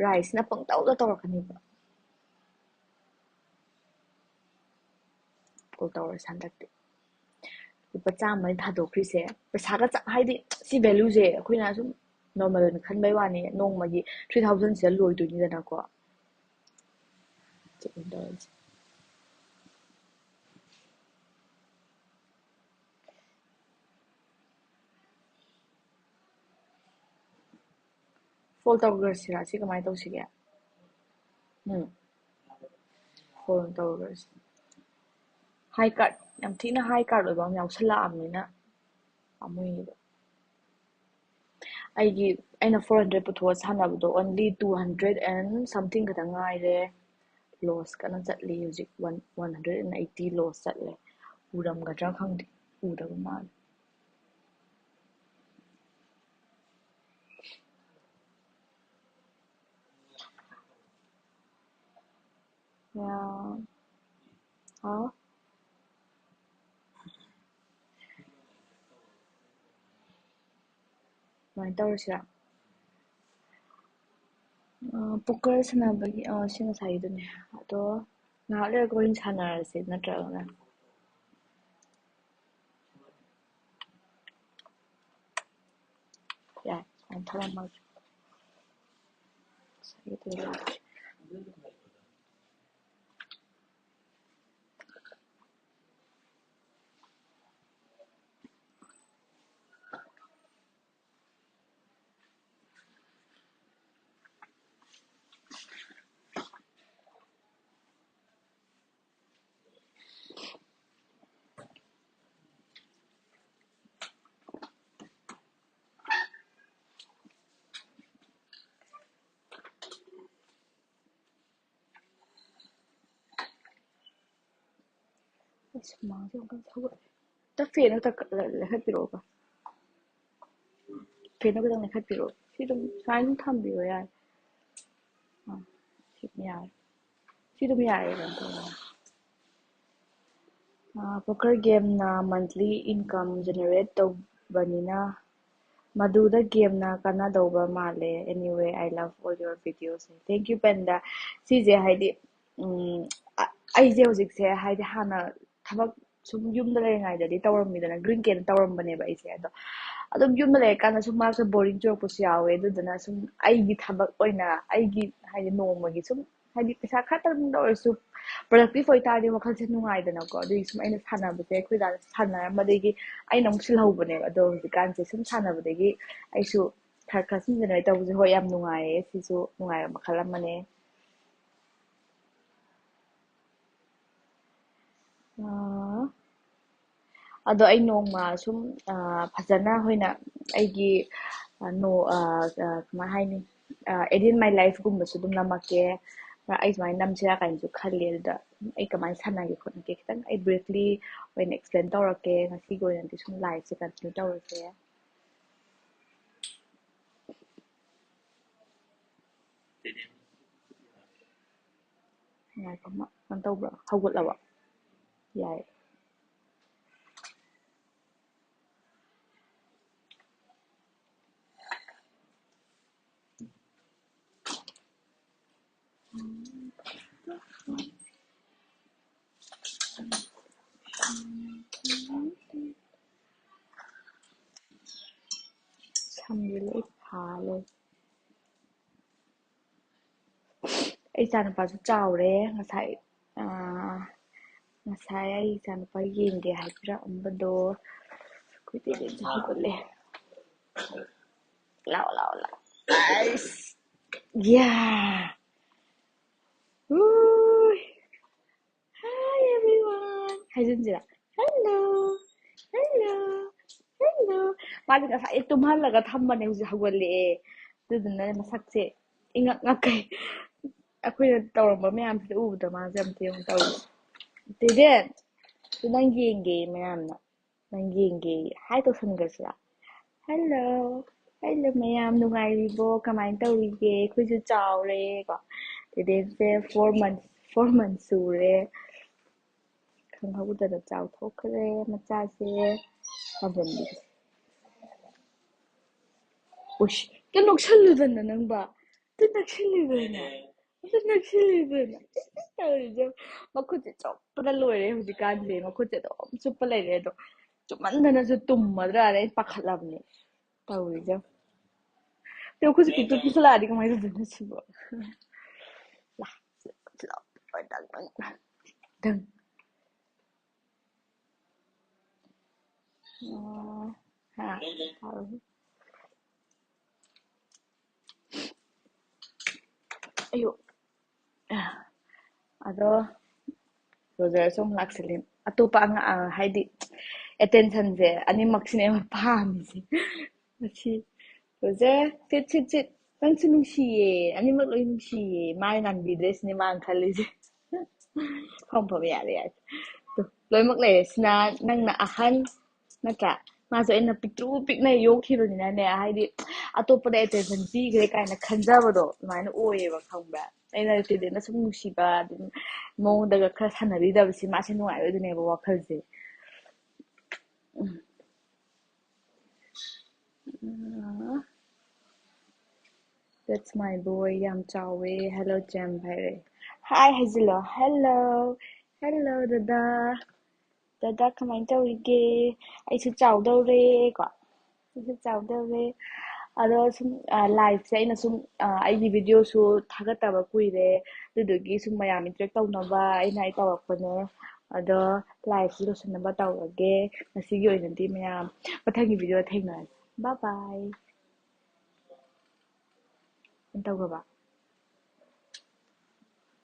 ꯔꯥꯏꯁꯅ ꯄꯪꯇꯧꯗ ꯇꯧꯔꯛꯀꯅꯤꯕ꯫ Call ꯇꯧꯔꯁꯦ ꯍꯟꯗꯛꯇꯤ꯫ ꯂꯨꯄꯥ ꯆꯥꯝꯃ ꯊꯥꯗꯣꯛꯈ꯭ꯔꯤꯁꯦ ꯄꯩꯁꯥꯒ ꯆꯞ, ꯍꯥꯏꯗꯤ ꯁꯤ valueꯁꯦ ꯑꯩꯈꯣꯏꯅ ꯁꯨꯝ normal ꯑꯣꯏꯅ ꯈꯟꯕꯩ ꯋꯥꯅꯤ, ꯅꯣꯡꯃꯒꯤ three thousandꯁꯤꯗ ꯂꯣꯏꯗꯣꯏꯅꯤꯗꯅꯀꯣ꯫ ꯆꯦꯛ ꯑꯣꯏꯅ ꯇꯧꯔꯁꯦ꯫ Fold ꯇꯧꯈ꯭ꯔꯁꯤꯔꯥ? ꯁꯤ ꯀꯃꯥꯏꯅ ꯇꯧꯁꯤꯒꯦ? ꯎꯝ, fold ꯇꯧꯈ꯭ꯔꯁꯤ꯫ High card, ꯌꯥꯝ ꯊꯤꯅ high card ꯑꯣꯏꯕ ꯑꯃ ꯌꯥꯎꯁꯜꯂꯛꯑꯕꯅꯤꯅ ꯄꯥꯝꯃꯨꯏꯌꯦꯕ꯫ ꯑꯩꯒꯤ, ꯑꯩꯅ four hundred ꯄꯨꯊꯣꯛꯑ ꯁꯥꯟꯅꯕꯗꯣ only two hundred and something ꯈꯛꯇ ꯉꯥꯏꯔꯦ꯫ Loss ꯀꯟꯅ ꯆꯠꯂꯤ ꯍꯧꯖꯤꯛ, one, one hundred and eighty loss ꯆꯠꯂꯦ꯫ ꯎꯔꯝꯒꯗ꯭ꯔꯥ ꯈꯪꯗꯦ, ꯎꯗꯕ ꯃꯥꯜꯂꯦ꯫ ꯌꯥ-, ꯍꯥꯎ꯫ ꯑꯗꯨꯃꯥꯏꯅ ꯇꯧꯔꯁꯤꯔꯥ? ꯄꯣꯀꯔ ꯁꯥꯟꯅꯕꯒꯤ, ꯑ, ꯁꯤ ꯉꯁꯥꯏꯒꯤꯗꯨꯅꯦ꯫ ꯑꯗꯣ ꯉꯥꯏꯍꯥꯛ ꯂꯩꯔꯒ ꯑꯣꯏꯅ ꯁꯥꯟꯅꯔꯁꯦ, ꯅꯠꯇ꯭ꯔꯒꯅ? ꯌꯥꯏ, ꯁꯨꯃꯥꯏꯅ ꯊꯝꯃꯝꯃꯒꯦ꯫ ꯉꯁꯥꯏꯒꯤꯗꯨ ꯂꯥꯛꯇ꯭ꯔꯤ꯫ ꯑꯁ, ꯍꯨꯃꯥꯡꯁꯦ ꯌꯥꯝ ꯀꯟꯅ ꯁꯧꯒꯠꯂꯦ꯫ ꯇ ꯐꯦꯟꯗꯣ ꯇ ꯂꯩꯈꯠꯄꯤꯔꯛꯑꯣꯕ꯫ ꯐꯦꯟꯗꯣ ꯈꯤꯇꯪ ꯂꯩꯈꯠꯄꯤꯔꯛꯑꯣ꯫ ꯁꯤ ꯑꯗꯨꯝ ꯁꯨꯃꯥꯏꯅ ꯑꯗꯨꯝ ꯊꯝꯕꯤꯔꯣ ꯌꯥꯔꯦ꯫ ꯑꯥ, ꯁꯤ ꯑꯗꯨꯝ ꯌꯥꯔꯦ꯫ ꯁꯤ ꯑꯗꯨꯝ ꯌꯥꯔꯦ, ꯀꯩꯅꯣ ꯇꯧꯔꯒ꯫ ꯑꯥ, poker gameꯅ monthly income generate ꯇꯧꯕꯅꯤꯅ ꯃꯗꯨꯗ gameꯅ ꯀꯥꯟꯅꯗꯧꯕ ꯃꯥꯜꯂꯦ꯫ Anyway, I love all your videos. Thank you, ꯄꯟꯗꯥ꯫ ꯁꯤꯁꯦ ꯍꯥꯏꯗꯤ, ꯎꯝ, ꯑ-, ꯑꯩꯁꯦ ꯍꯧꯖꯤꯛꯁꯦ ꯍꯥꯏꯗꯤ ꯍꯥꯟꯅ ꯊꯕꯛ ꯁꯨꯝ ꯌꯨꯝꯗ ꯂꯩꯔꯤꯉꯩꯗꯗꯤ ꯇꯧꯔꯝꯃꯤꯗꯅ, green cane ꯇꯧꯔꯝꯕꯅꯦꯕ ꯑꯩꯁꯦ꯫ ꯑꯗꯣ ꯑꯗꯨꯝ ꯌꯨꯝꯗ ꯂꯩꯔꯀꯥꯟꯗ ꯁꯨꯝ ꯃꯔꯛꯇ boring ꯆꯨꯔꯛꯄꯁꯨ ꯌꯥꯎꯋꯦ꯫ ꯑꯗꯨꯗꯨꯅ ꯁꯨꯝ ꯑꯩꯒꯤ ꯊꯕꯛ ꯑꯣꯏꯅ, ꯑꯩꯒꯤ ꯍꯥꯏꯗꯤ ꯅꯣꯡꯃꯒꯤ ꯁꯨꯝ ꯍꯥꯏꯗꯤ ꯄꯩꯁꯥ ꯈꯔꯇꯪꯗ ꯑꯣꯏꯔꯁꯨ productive ꯑꯣꯏꯇꯥꯔꯗꯤ ꯋꯥꯈꯜꯁꯦ ꯅꯨꯡꯉꯥꯏꯗꯅꯀꯣ꯫ ꯑꯗꯨꯒꯤ ꯁꯨꯝ ꯑꯩꯅ ꯁꯥꯟꯅꯕꯁꯦ ꯑꯩꯈꯣꯏ ꯗꯥꯗ ꯁꯥꯟꯅꯔꯝꯕꯗꯒꯤ ꯑꯩꯅ ꯑꯃꯨꯛ ꯁꯤꯜꯍꯧꯕꯅꯦꯕ꯫ ꯑꯗꯣ ꯍꯧꯖꯤꯛꯀꯥꯟꯁꯦ ꯁꯨꯝ ꯁꯥꯟꯅꯕꯗꯒꯤ ꯑꯩꯁꯨ ꯈꯔ ꯈꯔ ꯁꯨꯝ generate ꯇꯧꯕꯁꯦ, ꯍꯣꯏ, ꯌꯥꯝ ꯅꯨꯡꯉꯥꯏꯌꯦ꯫ ꯁꯤꯁꯨ ꯅꯨꯡꯉꯥꯏꯕ ꯃꯈꯜ ꯑꯃꯅꯦ꯫ ꯑꯥ, ꯑꯗꯣ ꯑꯩ ꯅꯣꯡꯃ ꯁꯨꯝ, ꯑꯥ, ꯐꯖꯅ ꯑꯣꯏꯅ ꯑꯩꯒꯤ, ꯑꯥ, ꯅꯣ-, ꯑꯥ, ꯑꯥ, ꯀꯃꯥꯏ ꯍꯥꯏꯅꯤ? ꯑꯥ, Edit My Lifeꯀꯨꯝꯕꯁꯨ ꯑꯗꯨꯝ ꯅꯝꯃꯛꯀꯦ꯫ ꯑꯩ ꯁꯨꯃꯥꯏꯅ ꯅꯝꯁꯤꯔꯥ ꯀꯥꯏꯅꯁꯨ ꯈꯜꯂꯤ꯫ ꯑꯗꯨꯗ ꯑꯩ ꯀꯃꯥꯏꯅ ꯁꯥꯟꯅꯒꯦ ꯈꯣꯠꯅꯒꯦ ꯈꯤꯇꯪ ꯑꯩ briefly ꯑꯣꯏꯅ explain ꯇꯧꯔꯛꯀꯦ꯫ ꯉꯁꯤꯒꯤ ꯑꯣꯏꯅꯗꯤ ꯁꯨꯝ liveꯁꯦ continue ꯇꯧꯔꯁꯦ꯫ ꯉꯥꯏꯈꯣ, ꯑꯃ ꯀꯩꯅꯣ ꯇꯧꯕ꯭ꯔꯣ? ꯍꯧꯒꯠꯂꯕꯣ? ꯌꯥꯏ꯫ ꯁꯝꯁꯦ ꯂꯣꯏ ꯐꯥꯜꯂꯦ꯫ ꯑꯩ ꯏꯆꯥꯅꯨꯄꯥꯁꯨ ꯆꯥꯎꯔꯦ꯫ ꯉꯁꯥꯏ ꯉꯁꯥꯏ ꯑꯩ ꯏꯆꯥꯅꯨꯄꯥ ꯌꯦꯡꯒꯦ ꯍꯥꯏꯕꯤꯔꯛꯑꯝꯕꯗꯣ ꯑꯩꯈꯣꯏ ꯇꯦꯇꯦꯁꯨ ꯍꯧꯒꯠꯂꯦ꯫ ꯂꯥꯛꯑꯣ, ꯂꯥꯛꯑꯣ, ꯂꯥꯛꯑꯣ꯫ ꯑꯩꯁ, ꯌꯥ꯫ ꯎꯏ꯫ Hi everyone. ꯍꯥꯏꯖꯤꯟꯁꯤꯔ? Hello. Hello. Hello. ꯃꯥꯗꯤ ꯉꯁꯥꯏ ꯇꯨꯝꯍꯜꯂꯒ ꯊꯝꯕꯅꯦ, ꯍꯧꯖꯤꯛ ꯍꯧꯒꯠꯂꯛꯑꯦ꯫ ꯑꯗꯨꯗꯨꯅ ꯃꯁꯛꯁꯦ ꯏꯉꯛ ꯉꯛꯈꯩ꯫ ꯑꯩꯈꯣꯏꯅ ꯇꯧꯔꯝꯕ ꯃꯌꯥꯝꯁꯤꯗ ꯎꯕꯗ ꯃꯥꯁꯦ ꯌꯥꯝ ꯊꯦꯡꯅ ꯇꯧꯔꯦ꯫ ꯇꯦꯗꯦꯟ, ꯁꯤ ꯅꯪ ꯌꯦꯡꯒꯦ ꯃꯌꯥꯝꯅ꯫ ꯅꯪ ꯌꯦꯡꯒꯦ꯫ Hi ꯇꯧꯁꯟꯈ꯭ꯔꯁꯤꯔꯥ? Hello. Hello ꯃꯌꯥꯝ, ꯅꯨꯡꯉꯥꯏꯔꯤꯕꯣ? ꯀꯃꯥꯏꯅ ꯇꯧꯔꯤꯒꯦ? ꯑꯩꯈꯣꯏꯁꯨ ꯆꯥꯎꯔꯦ ꯀꯣ꯫ ꯇꯦꯗꯦꯟꯁꯦ four months, four months ꯁꯨꯔꯦ꯫ ꯈꯪꯍꯧꯗꯅ ꯆꯥꯎꯊꯣꯛꯈ꯭ꯔꯦ ꯃꯆꯥꯁꯦ꯫ ꯄꯥꯝꯖꯟꯕꯤꯁꯦ꯫ ꯎꯁ, ꯀꯩ ꯅꯣꯛꯁꯜꯂꯨꯗꯅ ꯅꯪꯕ? ꯑꯗꯨ ꯅꯛꯁꯤꯜꯂꯤꯗꯅ꯫ ꯑꯗꯨ ꯅꯛꯁꯤꯜꯂꯤꯗꯅ꯫ ꯇꯧꯔꯤꯁꯦ꯫ ꯃꯈꯨꯠꯁꯦ ꯆꯨꯞꯄꯗ ꯂꯣꯏꯔꯦ ꯍꯧꯖꯤꯛꯀꯥꯟꯁꯦ꯫ ꯃꯈꯨꯠꯁꯦ ꯑꯗꯨꯝ ꯆꯨꯞꯄ ꯂꯩꯔꯦ꯫ ꯑꯗꯣ ꯆꯨꯞꯃꯟꯗꯅꯁꯨ ꯇꯨꯝꯃꯗ꯭ꯔꯥꯅ ꯑꯩ ꯄꯥꯈꯠꯂꯕꯅꯦ꯫ ꯇꯧꯔꯤꯁꯦ꯫ ꯑꯗꯣ ꯃꯈꯨꯠꯁꯦ ꯄꯤꯛꯇꯨ ꯄꯤꯛꯁꯜꯂꯛꯑꯗꯤ ꯀꯃꯥꯏꯅ ꯇꯧꯗꯣꯏꯅꯣ ꯁꯤꯕꯣ? ꯂꯥ, ꯗꯪ꯫ ꯑꯣ, ꯍꯥ, ꯇꯧꯔꯤ꯫ ꯑꯌꯣ꯫ ꯑꯗꯣ ꯔꯣꯖꯔꯁꯨ ꯑꯃꯨꯛ ꯂꯥꯛꯁꯤꯜꯂꯤ꯫ ꯑꯇꯣꯞꯄ ꯑꯉꯥꯡ, ꯍꯥꯏꯗꯤ attentionꯁꯦ ꯑꯅꯤꯃꯛꯁꯤꯅꯦꯕ ꯄꯥꯝꯃꯤꯁꯦ꯫ ꯃꯁꯤ ꯔꯣꯖꯔ, sit, sit, sit. ꯅꯪꯁꯨ ꯅꯨꯡꯁꯤꯌꯦ, ꯑꯅꯤꯃꯛ ꯂꯣꯏ ꯅꯨꯡꯁꯤꯌꯦ꯫ ꯃꯥꯅ ꯉꯥꯡꯕꯤꯗ꯭ꯔꯦ ꯁꯤꯅꯦ ꯃꯥꯅ ꯈꯜꯂꯤꯁꯦ꯫ ꯐꯝ ꯐꯝ ꯌꯥꯔꯦ, ꯌꯥꯔꯦ꯫ ꯇꯨ, ꯂꯣꯏꯅꯃꯛ ꯂꯩꯔꯦ꯫ ꯁꯤꯅ ꯅꯪꯅ ꯑꯍꯟ, ꯅꯠꯇ꯭ꯔꯥ? ꯃꯥꯁꯨ ꯑꯩꯅ ꯄꯤꯛꯇ꯭ꯔꯨ ꯄꯤꯛꯅ ꯌꯣꯛꯈꯤꯕꯅꯤꯅꯅꯦ, ꯍꯥꯏꯗꯤ ꯑꯇꯣꯞꯄꯗ attention ꯄꯤꯈ꯭ꯔꯦ ꯀꯥꯏꯅ ꯈꯟꯖꯕꯗꯣ ꯑꯗꯨꯃꯥꯏꯅ ꯑꯣꯏꯌꯦꯕ, ꯈꯪꯕ꯭ꯔꯥ? ꯑꯩꯅ ꯇꯦꯗꯦꯟꯅ ꯁꯨꯝ ꯅꯨꯡꯁꯤꯕ, ꯑꯗꯨꯝ ꯃꯉꯣꯟꯗꯒ ꯈꯔ ꯁꯥꯟꯅꯕꯤꯗꯕꯁꯦ ꯃꯥꯁꯦ ꯅꯨꯡꯉꯥꯏꯔꯣꯏꯗꯣꯏꯅꯦꯕ ꯋꯥꯈꯜꯁꯦ꯫ ꯎꯝ꯫ That's my boy. ꯌꯥꯝ ꯆꯥꯎꯋꯦ꯫ Hello ꯆꯦꯝ ꯍꯥꯏꯔꯛꯑꯦ꯫ Hi ꯍꯥꯏꯖꯤꯜꯂꯣ꯫ Hello, hello ꯗꯗꯥ꯫ ꯗꯗꯥ ꯀꯃꯥꯏꯅ ꯇꯧꯔꯤꯒꯦ? ꯑꯩꯁꯨ ꯆꯥꯎꯗꯧꯔꯦ ꯀꯣ꯫ ꯑꯩꯁꯨ ꯆꯥꯎꯗꯧꯔꯦ꯫ ꯑꯗꯣ ꯁꯨꯝ, ꯑ, liveꯁꯦ ꯑꯩꯅ ꯁꯨꯝ, ꯑ, ꯑꯩꯒꯤ videoꯁꯨ ꯊꯥꯒꯠꯇꯕ ꯀꯨꯏꯔꯦ꯫ ꯑꯗꯨꯗꯨꯒꯤ ꯁꯨꯝ ꯃꯌꯥꯝ interact ꯇꯧꯅꯕ ꯑꯩꯅ ꯑꯩ ꯇꯧꯔꯛꯄꯅꯦ꯫ ꯑꯗꯣ liveꯁꯤ ꯂꯣꯏꯁꯤꯟꯅꯕ ꯇꯧꯔꯒꯦ꯫ ꯉꯁꯤꯒꯤ ꯑꯣꯏꯅꯗꯤ ꯃꯌꯥꯝ ꯃꯊꯪꯒꯤ videoꯗ ꯊꯦꯡꯅꯔꯁꯤ꯫ Bye bye꯫ ꯇꯧꯈ꯭ꯔꯕ?